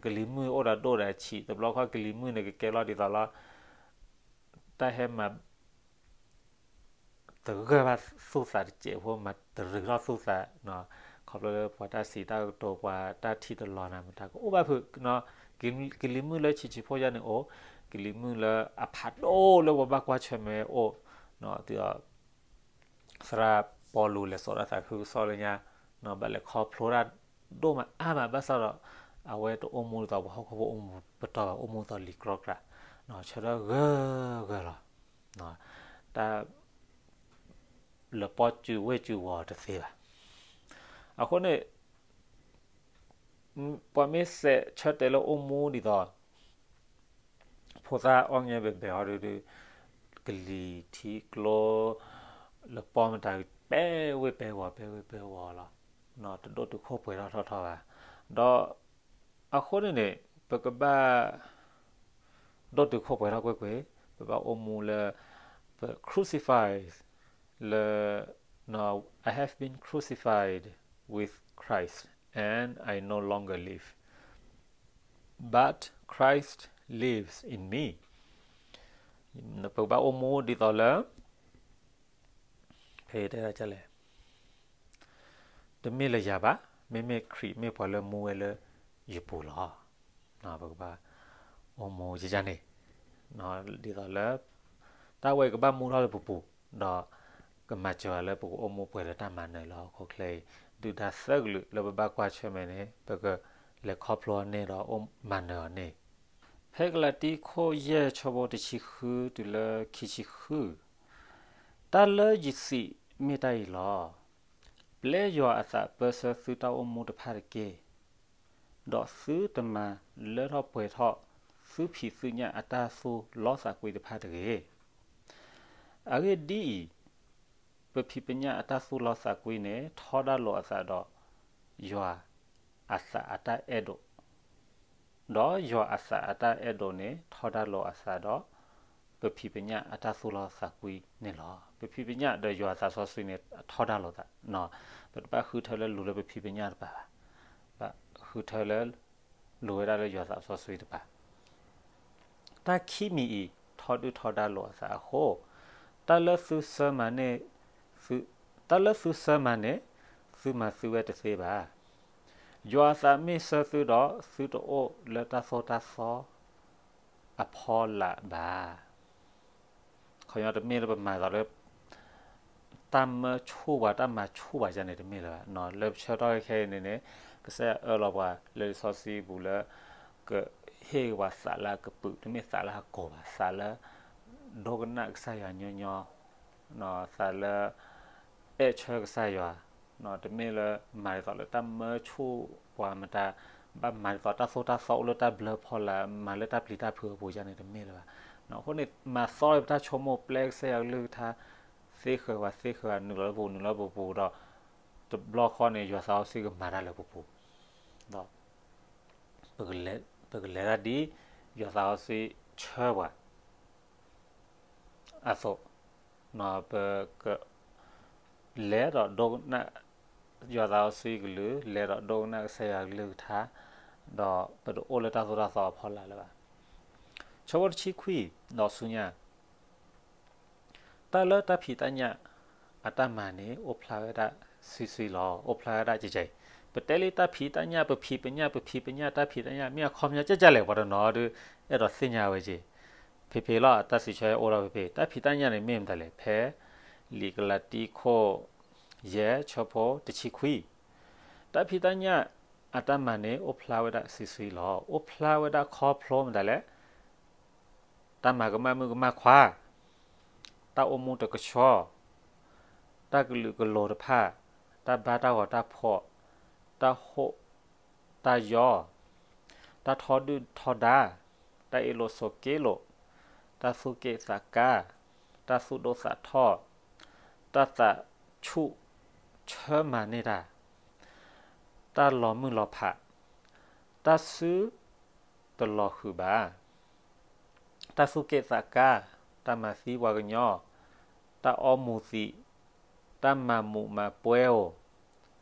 ကလံၤမုၢ်အိၣ်ဒီးဒိၣ်ဒီးဆံး တဘျီခီကလံၤမုၢ်န့ၣ် ကကဲလီၤဒ်သိးလီၤ တၢ်ဟဲမၤ တဂၢၢ်ဘၣ်သူၣ်သးတစဲးဖိ မၤတရံးထီၣ်သူၣ်သး, ခီဖျိလၢပှၤတၢ်စံးတၢ်ကတိၤ ပှၤတၢ်ထံၣ်တလီၤနၤမတၤ ကအိၣ်ဘၣ်ဖုး, ကလံၤမုၢ်လၢဆံးဆံးဖိယါန့ၣ်အိၣ်, ကလံၤမုၢ်လၢအဖးဒိၣ်လၢပှၤဘၣ်ကွၢ်ဆၢၣ်မဲာ်အိၣ်, ဒ်သိး သရၣ်ပီလူးလဲၤစိာ်တၢ်သးခုကစီၣ်လၢညါ, ဘၣ်လဲၤခီဖျိတၢ်ဒိၣ်မးအါမး ဘၣ်ဆၣ်ဒီး အဝဲတအိၣ်မူဒ်သိးပှၤဟီၣ်ခိၣ်ဖိအိၣ်မူပတီၢ်ဘၣ်, အိၣ်မူသိးလံာ်ကြီကြး, ဆၢထၢၣ်ဂၢၢ်ဂၢၢ်လီၤ. တၢ် လၢပီစူးဝ့ၢ်စူးဝီၤတသ့ဘၣ်. အဃိန့ၣ် ပှၤမ့ၢ်စဲးဆၢတဲာ်လၢအိၣ်မူဒ်သိး ဖိသၣ်အီၣ်ငဲဘဲဘဲအီၤဒုးဒုး ကလံၤထံကျိ လၢပီမတၤ ပဲဝ့ၢ်ပဲဝီၤ ပဲဝ့ၢ်ပဲဝီၤလီၤ. တဒိၣ်တုာ်ခိၣ်ပှဲၤထီၣ်ထီထီၣ်ဘၣ်. ဒီးအဃိန့ၣ်န့ၣ် ပကဘၣ် ဒိၣ်တုာ်ခိၣ်ပှဲၤထီၣ်ကွ့ၢ်ကွ့ၢ်, ပဘၣ်အိၣ်မူလၢ ပ crucify လၢ I have been crucified with Christ, and I no longer live, but Christ lives in me. ပကဘၣ်အိၣ်မူဒ်သိးလၢ ဖဲတဲဒ်လဲၣ်, တမ့ၢ်လၢယၤဘၣ်, မ့မ့ၢ်ခရံာ်မ့ၢ်ပှၤလၢမူဝဲလၢယပူၤလီၤ. ပကဘၣ်အိၣ်မူယန့ၣ်, ဒ်သိးလၢ တၢ်ဝဲကဘၣ်မူထီၣ်လၢပပူၤ, ဒီးကမၤစၢၤလၢပကအိၣ်မူပှဲၤဒီးတၢ်မၤနၢၤလၢဟီၣ်ခိၣ်ချၢအံၤ, ဒုၣ်ဒါသၢကလုာ်လၢပဘၣ်ကွၢ်ဆၢၣ်မဲာ်န့ၣ် ပကလဲၤခီဖျိန့ၢ်ဒီးအိၣ်မၤနၢၤအီၤန့ၣ်, ဖဲကလၤတံခိၣ်ယဲၢ်ဆၢဖိတဆံဃုတုၤလၢခံဆံဃု, တၢ်လၢယစံးမ့ၢ်တၢ်အံၤလီၤ. ပျဲယွၤအသးပၢဆှၢသုတၢ်အိၣ်မူတဖၣ်တက့ၢ်. ဒီးသုတမၤလၢထီၣ်ပှဲၤထီၣ် သုဖံးသုညၣ်အတၢ်သူၣ်လီသးကွံတဖၣ်တဂ့ၤ. အဂ့ၢ်ဒ်အံၤ, ပဖံးပညၣ်အတၢ်သူၣ်လီသးကွံန့ၣ် ထီဒါလိာ်အသးဒီးယွၤအသးအတၢ်အဲၣ်ဒိး, ဒီးယွၤအသးအတၢ်အဲၣ်ဒိးန့ၣ် ထီဒါလိာ်အသးဒီး ပဖံးပညၣ်အတၢ်သူၣ်လီသးကွံန့ၣ်လီၤ. ပဖံးပညၣ်ဒီးယွၤအသးစီဆှံန့ၣ် ထီဒါလိာ်သး, ပတဘၣ်ဃုထၢလၢလူၤလၢပဖံးပညၣ်တပၤဘၣ်, ဘၣ်ဃုထၢလၢ လူၤဝဲဒၣ်လၢယွၤသးစီဆှံတပၤ. တၢ်ခံမံၤအံၤ ထီဒုၣ်ထီဒါလိာ်အသးအဃိ, တၢ်လၢသုဆၢမၤန့ၢ်, တၢ်လၢသုဆၢမၤန့ၣ် သုမၤသုဝဲတသ့ဘၣ်. ယွၤအသးမ့ၢ်ဆှၢသုဒီး သုတအိၣ်လၢတၢ်သိၣ်တၢ်သီအဖီလာ်ဘၣ်. ခီညီတမ့ၢ်လၢပမၤသိးလၢ တၢ်မၢဆူၣ်ပှၤ တၢ်မၤဆူၣ်ပှၤယါန့ၣ်တမ့ၢ်လၢၤဘၣ်. လၢပဆၢထီၣ်ခဲအံၤန့ၣ်န့ၣ် ကစၢ်ယွၤအၢၣ်လီၤပှၤလၢလံာ်စီဆှံပူၤလၢ ကဟ့ၣ်ပှၤသးလၢအကပုာ်, တမ့ၢ်သးလၢအကိာ်ဘၣ်, သးလၢ ဒိကနၣ်ကစၢ်ယွၤညီညီ, သးလၢ အဲၣ်ဆၢကစၢ်ယွၤ, တမ့ၢ်လၢမၤဒ်သိးလၢတၢ်မၢဆူၣ်ပှၤမတၤ, ဘၣ်မၤဒ်သိးတၢ်သိၣ်တၢ်သီအိၣ်လၢတၢ်ဘျၢဖီလာ်, မၤလၢတၢ်ပျံၤတၢ်ဖုးအပူၤယါန့ၣ်တမ့ၢ်လၢၤဘၣ်. အဃိန့ၣ် မၤသီလၢပတၢ်ဆိကမိၣ် ပျဲကစၢ်ယွၤကလုၢ်ကထါ သ့ဃၢၤဝဲ သ့ဃၢၤဝဲ နုာ်လီၤလၢပပူၤ နုာ်လီၤလၢပပူၤဒီး တဘျီဃီန့ၣ် ယွၤသးစီဆှံကမၤတၢ်လၢပပူၤ, ဒီး ပကလဲၤတၢ်ဒ် ယွၤသးစီဆှံဆှၢပှၤ အသိး, ပက လဲၤဒီးဒိကနၣ် ယွၤသးစီဆှံကလုၢ်, လဲၤဒီးဒိကနၣ်ကစၢ်ယွၤကလုၢ်ကထါ, ဒီးပတအိၣ်လၢတၢ်သိၣ်တၢ်သီအဖီလာ်လၢၤဘၣ်. ဆၢဖိတဆံခွံ, ဒီးဆူညါ တၢ်လၢတၢ်ဖံးတၢ်ညၣ်အတၢ်မၤန့ၣ် အိၣ်ဖျါဝဲဒၣ်စုာ်စုာ်လီၤ, အိၣ်ဖျါဝဲဒၣ်ကဲကဲအံၤ. ပတဲလံတၢ်ဖံးတၢ်ညၣ် ပဖံးပညၣ် ပဖံးပညၣ် တၢ်ဖံးတၢ်ညၣ် မ့ၢ်အခီပညီကဲကဲလဲၣ် ပှၤတနီၤဒီး အဲၣ်ဒိးသ့ၣ်ညါဝဲက့ၤ, ဖဲဖဲလီၤ တၢ်စံးဆၢအိၣ်ထီၣ်ဖဲဖဲ တၢ်ဖံးတၢ်ညၣ်န့ၣ်မ့ၢ်မတၤလဲၣ်. ဖဲလံာ်ကလၤတံခိၣ် ယဲၢ်ဆၢဖိတဆံခွံ, တၢ်ဖံးတၢ်ညၣ်အတၢ်မၤန့ၣ် အိၣ်ဖျါဝဲဒၣ်စုာ်စုာ်လီၤ. အိၣ်ဖျါဝဲဒၣ်ခီဖျိမတၤလဲၣ်. တၢ်မၤကမၣ်မုၣ်ကမၣ်ခွါ, တၢ်အိၣ်မူတကဆှီ, တၢ်ကလုာ်ကလိၤတဖၣ်, တၢ်ဘါတၢ်ဂီၤတၢ်ဖှီၣ်, တၢ်ဟိၣ်တၢ်ယီ, တၢ်ထီဒုၣ်ထီဒါ, တၢ်အ့ၣ်လိာ်ဆိးက့လိာ်, တၢ်သူၣ်က့ၣ်သးကါ, တၢ်သူၣ်ဒိၣ်သးထီၣ်, တၢ်သးဆူၣ်ဆၢမၤန့ၢ်တၢ်, တၢ်လီၤမုၢ်လီၤဖး, တၢ်စုတလီၤဃုာ်ဘၣ်, တၢ်သူၣ်က့ၣ်သးကါ, တၢ်မၤသံပှၤကညီ, တၢ်အီမူၤသံး, တၢ်မၤမူးမၤပွဲဧိၤ,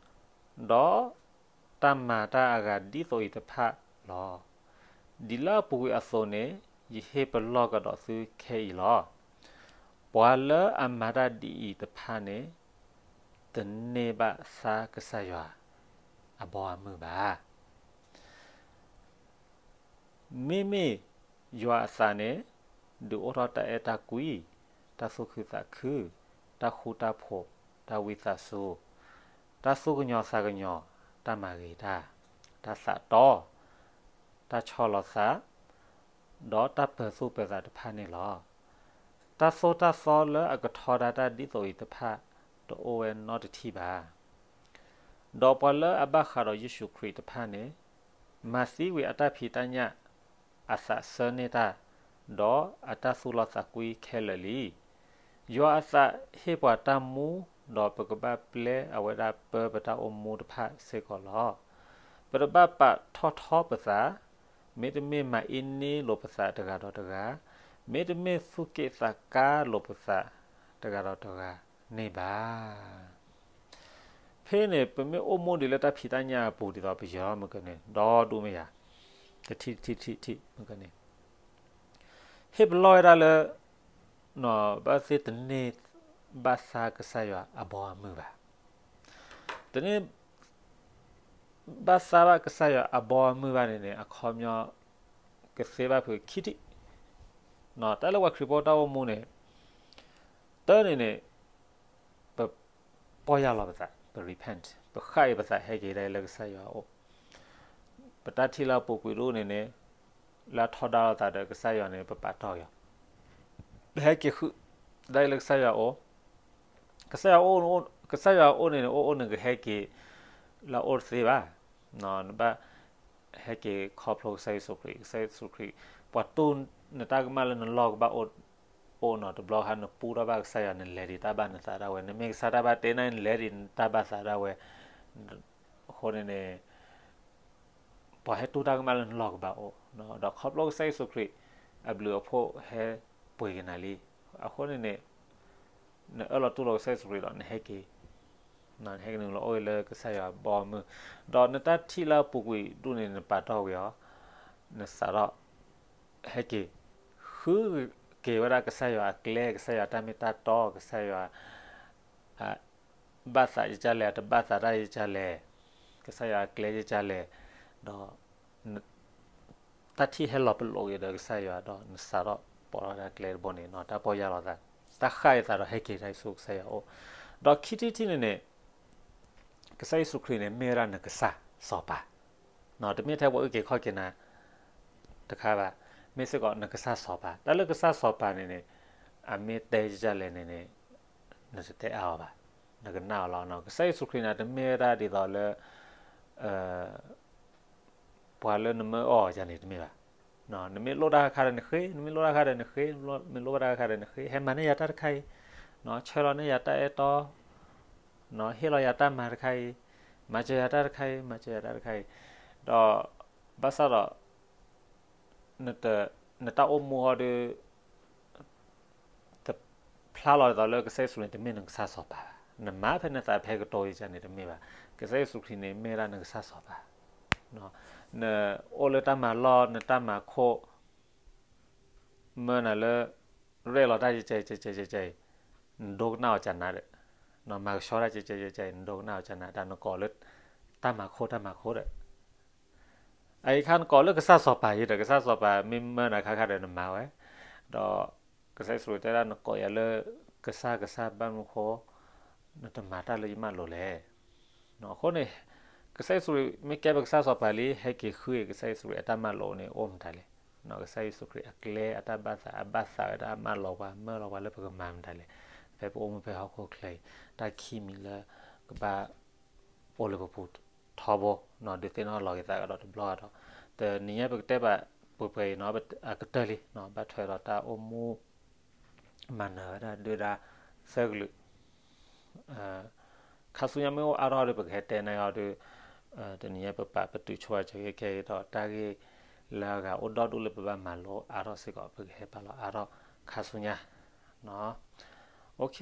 ဒီးတၢ်မၤတၢ်အဂၤဒ်သိးအံၤတဖၣ်လီၤ. ဒ်လၢအပူၤကွံာ်အသိးန့ၣ် ယဟ့ၣ်ပလီၢ်ကဒီးသုခဲအံၤလီၤ. ပှၤလၢအမၤတၢ်ဒ်အံၤတဖၣ်န့ၣ် တန့ၢ်ဘၣ်သါကစၢ်ယွၤအဘီအမုၢ်ဘၣ်. မ့မ့ၢ်ယွၤအသးန့ၣ် ဒုးအိၣ်ထီၣ်တၢ်အဲၣ်တၢ်ကွံ, တၢ်သူၣ်ခုသးခု, တၢ်ဃူတၢ်ဖိး, တၢ်ဝံသးစူၤ, တၢ်သူၣ်ကညီၤသးကညီၤ, တၢ်မၤဂ့ၤတၢ်, တၢ်သးတီ, တၢ်ဆီၣ်လီၤသး, ဒီးတၢ်ပၢၤသူၣ်ပၢၤသးတဖၣ်န့ၣ်လီၤ. တၢ်သိၣ်တၢ်သီလၢအကထီဒါတၢ်ဒ်သိးအံၤတဖၣ် တအိၣ်ဝဲနီတထံၣ်ဘၣ်. ဒီးပှၤလၢအဘၣ်ဃးဒီးယ့ၣ်ၡူးခရံာ်တဖၣ်န့ၣ် မၤသံကွံာ်အတၢ်ဖံးတၢ်ညၣ်, အသးဆၢန့ၢ်တၢ်, ဒီးအတၢ်သူၣ်လီသးကွံခဲလၢာ်လံ. ယွၤအသးဟ့ၣ်ပှၤတၢ်မူ, ဒီးပကဘၣ်ပျဲအဝဲဒၣ်ပၢပတၢ်အိၣ်မူတဖၣ်စ့ၢ်ကီးလီၤ. ပတဘၣ်ပာ်ထီၣ်ထီပသး, မ့တမ့ၢ်မၤအ့န့လိာ်ပသးတဂၤဒီးတဂၤ, မ့တမ့ၢ်သူၣ်က့ၣ်သးကါလိာ်ပသးတဂၤဒီးတဂၤန့ၣ်ဘၣ်. ဖဲန့ၣ် ပမ့ၢ်အိၣ်မူဒံးလၢတၢ်ဖံးတၢ်ညၣ်အပူၤဒ်သိး ပယီၤမုၢ်ကန့ၣ် ဒီဒူၣ်မ့ၢ်ယၤ, တထံၣ်တထံၣ်တထံၣ်တထံၣ်မုၢ်ကန့ၣ် ဟ့ၣ်ပလီၢ်ဝဲဒၣ်လၢ ဘၣ်သ့ၣ်တန့ၢ်ဘၣ်သးကစၢ်ယွၤအဘီအမုၢ်ဘၣ်. တန့ၢ် ဘၣ်သးဘၣ်ကစၢ်ယွၤအဘီအမုၢ်ဘၣ်န့ၣ်န့ၣ် အခီပညီ ကသ့ဘၣ်ဖုးခံထံၣ်, တၢ်လၢပှၤခရံာ်ဖိတၢ်အိၣ်မူန့ၣ် တၢ်န့ၣ်န့ၣ် ပ ပီၢ်ယၢ်လီၤပသး, ပ repent, ပဃၣ်အံၤပသးဟဲက့ၤဒၣ်လၢကစၢ်ယွၤအအိၣ်, ပတၢ်ထံၣ်လၢအပူၤကွံာ်ဒူၣ်န့ၣ်န့ၣ် လၢအထီဒါလိာ်သးဒီးကစၢ်ယွၤန့ၣ် ပပာ်တီၢ်က့ၤအီၤ, ပဟဲက့ၤဃုာ်ဒၣ်လၢကစၢ်ယွၤအအိၣ်, ကစၢ်ယွၤအိၣ်, ကစၢ်ယွၤအအိၣ်န့ၣ်န့ၣ် အိၣ်အိၣ်န့ၣ်ကဟဲက့ၤ လၢအအိၣ်တသ့ဘၣ်, နဘၣ် ဟဲက့ၤခီဖျိကစၢ်ယ့ၣ်ၡူးခရံာ်, ကစၢ်ယ့ၣ်ၡူးခရံာ် ပှၤတူၢ်နတၢ်ကမၣ်လၢနလီၢ်ကဘၣ်အိၣ်, အိၣ်နီၤ တဘျီခါနပူထီၣ်ဘၣ်ကစၢ်ယွၤ နလဲၤဒံးတၢ်ဘၣ်နသးဒၣ်ဝဲ, နမ့ၢ်ကစၢ်တၢ်ဘၣ်တ့န့ၣ် နလဲၤဒံးနတၢ်ဘၣ်သးဒၣ်ဝဲ, အဃိန့ၣ်န့ၣ် ပှၤဟဲတူၢ်တၢ်ကမၣ်လၢနလီၢ်ကဘၣ်အိၣ်, ဒီးခီဖျိကစၢ်ယ့ၣ်ၡူးခရံာ် အဘျုးအဖှိၣ်ဟဲပှ့ၤက့ၤနၤလံ, အဃိန့ၣ်န့ၣ် နအၢၣ်လီၤတူၢ်လိာ်ကစၢ်ယ့ၣ်ၡူးခရံာ်ဒီး နဟဲက့ၤ နဟဲက့ၤနုာ်လီၤအိၣ်လၢကစၢ်ယွၤဘီမုၢ်, ဒီးနတၢ်ထံၣ်လၢအပူၤကွံာ်ဒူၣ်န့ၣ် နပာ်တီၢ်ဝံၤအီၤ, နစးထီၣ် ဟဲက့ၤ ဃုက့ၤဝဲဒၣ်ကစၢ်ယွၤအကျဲ, ကစၢ်ယွၤတၢ်မ့ၢ်တၢ်တီ, ကစၢ်ယွၤ ဘၣ်သးယကလဲၣ်, တဘၣ်သးတၢ်ယကလဲၣ်, ကစၢ်ယွၤအကျဲယကလဲၣ်, ဒီး တၢ်ထံၣ်ဟဲလီၤပလိာ်က့ၤဒီးကစၢ်ယွၤဒီး နစးထီၣ်ပိာ်ထီၣ်ဒၣ်ကျဲတဘိန့ၣ် တၢ်ပီၢ်ယၢ်လီၤသး, တၢ်ဃၣ်အသးဒီးဟဲက့ၤတၢ်ဆူကစၢ်ယွၤအအိၣ်, ဒီးခံထံၣ်တထံၣ်န့ၣ်န့ၣ် ကစၢ်ယ့ၣ်ၡူးခရံာ်န့ၣ် မ့ၢ်ဝဲဒၣ်နကစၢ်စီၤပၤ, တမ့ၢ်ထဲပှၤအုၣ်က့ၤခီၣ်က့ၤနၤ တခါဘၣ်, မ့ၢ်စ့ၢ်ကီးနကစၢ်စီၤပၤ, တၢ်လၢကစၢ်စီၤပၤန့ၣ်န့ၣ် အမ့ၢ်တဲယကလဲၣ်န့ၣ်န့ၣ် နတတဲအါအီၤဘၣ်, နကနၣ်အီၤလီၤ. ကစၢ်ယ့ၣ်ၡူးခရံာ်န့ၣ် တမ့ၢ်ဝဲဒၣ်ဒ်သိးလၢ ပှၤလၢနမၢအီၤယၤန့ၣ်တမ့ၢ်ဘၣ်, နမ့ၢ်လိၣ်တၢ်ခါဒီးနဃ့, နမ့ၢ်လိၣ်တၢ်ခါဒီးနဃ့, မ့ၢ်လိၣ်ဘၣ်တၢ်ခါဒီးနဃ့, ဟဲမၤန့ၢ်ယၤတၢ်တခါအံၤ, ဆှၢလီၤန့ၢ်ယၤတၢ်အဲၣ်တီ, ဟ့ၣ်လီၤယၤတၢ်မၤတခါအံၤ, မၤစၢၤယၤတၢ်တခါအံၤ, မၤစၢၤယၤတၢ်တခါအံၤ, ဒီး ဘၣ်ဆၣ်ဒီး နတၢ်အိၣ်မူဟီဒီး တဖျါလီၤဒ်သိးလၢကစၢ်ယ့ၣ်ၡူးန့ၣ် တမ့ၢ်နကစၢ်စီၤပၤဘၣ်, နမၤဖဲနသးဖဲကတိၤယကန့ၣ်တမ့ၢ်ဘၣ်, ကစၢ်ယ့ၣ်ၡူးခရံာ်န့ၣ် မ့ၢ်ဝဲဒၣ်နကစၢ်စီၤပၤ, နအိၣ်လၢတၢ်မၤလီၢ် နတၢ်မၤခိၣ် မၢနၤလၢ ရဲၣ်လီၤတၢ်ကကဲကဲကဲကဲအံၤ, နဒိကနၣ်အီၤကနၤဒီး, မၤကဆှီတၢ်ကကဲကဲကဲအံၤ နဒိကနၣ်အီၤကနၤ တၢ်နကိးလၢ တၢ်မၤခိၣ်တၢ်မၤခိၣ်ဒီး အအံၤခါနကိးလၢကစၢ်စီၤပၤယံၤဒီး ကစၢ်စီၤပၤမ့ၢ်မၢနၤခါခါဒီးနမၤဝဲ, ဒီးကစၢ်ယ့ၣ်ၡူးတဲဒၣ်နကိးယၤလၢ ကစၢ်ကစၢ်ဘၣ်မနုၤဃိ နတမၤတၢ်လၢယမၢလိာ်လဲၣ်. အဃိန့ၣ် ကစၢ်ယ့ၣ်ၡူးခရံာ်မ့ၢ်ကဲပကစၢ်စီၤပၤလံ ဟဲက့ၤဃုက့ၤကစၢ်ယ့ၣ်ၡူးခရံာ်အတၢ်မၢလိာ်န့ၣ် အိၣ်မတၤလဲၣ်. ကစၢ်ယ့ၣ်ၡူးခရံာ်အကျဲအတၢ်ဘၣ်သး အဘၣ်သးဝဲဒၣ်မၢလီၤပှၤ မၢလီၤပှၤလၢပကမၤမတၤလဲၣ်. ဖဲပအိၣ်မူဖဲဟီၣ်ခိၣ်ချၢအံၤ တၢ်ခံမံၤလၢကဘၣ်အိၣ်လၢပပူၤထီဘိ ဒုးသ့ၣ်နီၣ်လီၤက့ၤသးကဒီးတဘျီဒီး တနံၤညါပကတဲဘၣ်ပှဲၤပှဲၤအံၤနီၤ အကတၢၢ်လံ ဘၣ်ထွဲဒီးတၢ်အိၣ်မူ မၤနၢၤဝဲဒၣ်ဒုၣ်ဒါသၢကလုာ် ခါဆူညါမ့ၢ်အိၣ်အါထီၣ်ဒီး ပကဟဲတဲန့ၢ်အီၤဒီး တနံၤညါပပာ်ပတုာ်ဆိဝဲကဲကဲဒီး တၢ်ဂ့ၢ်လၢအဂၤအိၣ်ဒီဒူၣ်လၢပဘၣ်မၤလိအါထီၣ်စ့ၢ်ကီး ပကဟဲပာ်လီၤအါထီၣ်ခါဆူညါ OK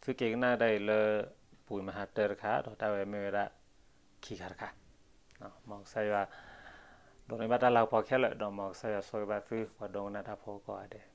သုက့ၤကနၣ်ဒၣ်အံၤလၢ ပူၤမဟါတၢတခါ ဒီးတၢ်ဝဲမ့ၢ်ဝဲဒၣ်ခံခါတခါ မ်ကစၢ်ယွၤ ဒိးန့ၢ်ဘၣ်တၢ်လၤကပီၤခဲလၢာ် ဒီးမ်ကစၢ်ယွၤဆိၣ်ဂ့ၤဘၣ်သု ပှၤဒိကနၣ်တၢ်ဖိကိးဂၤဒဲး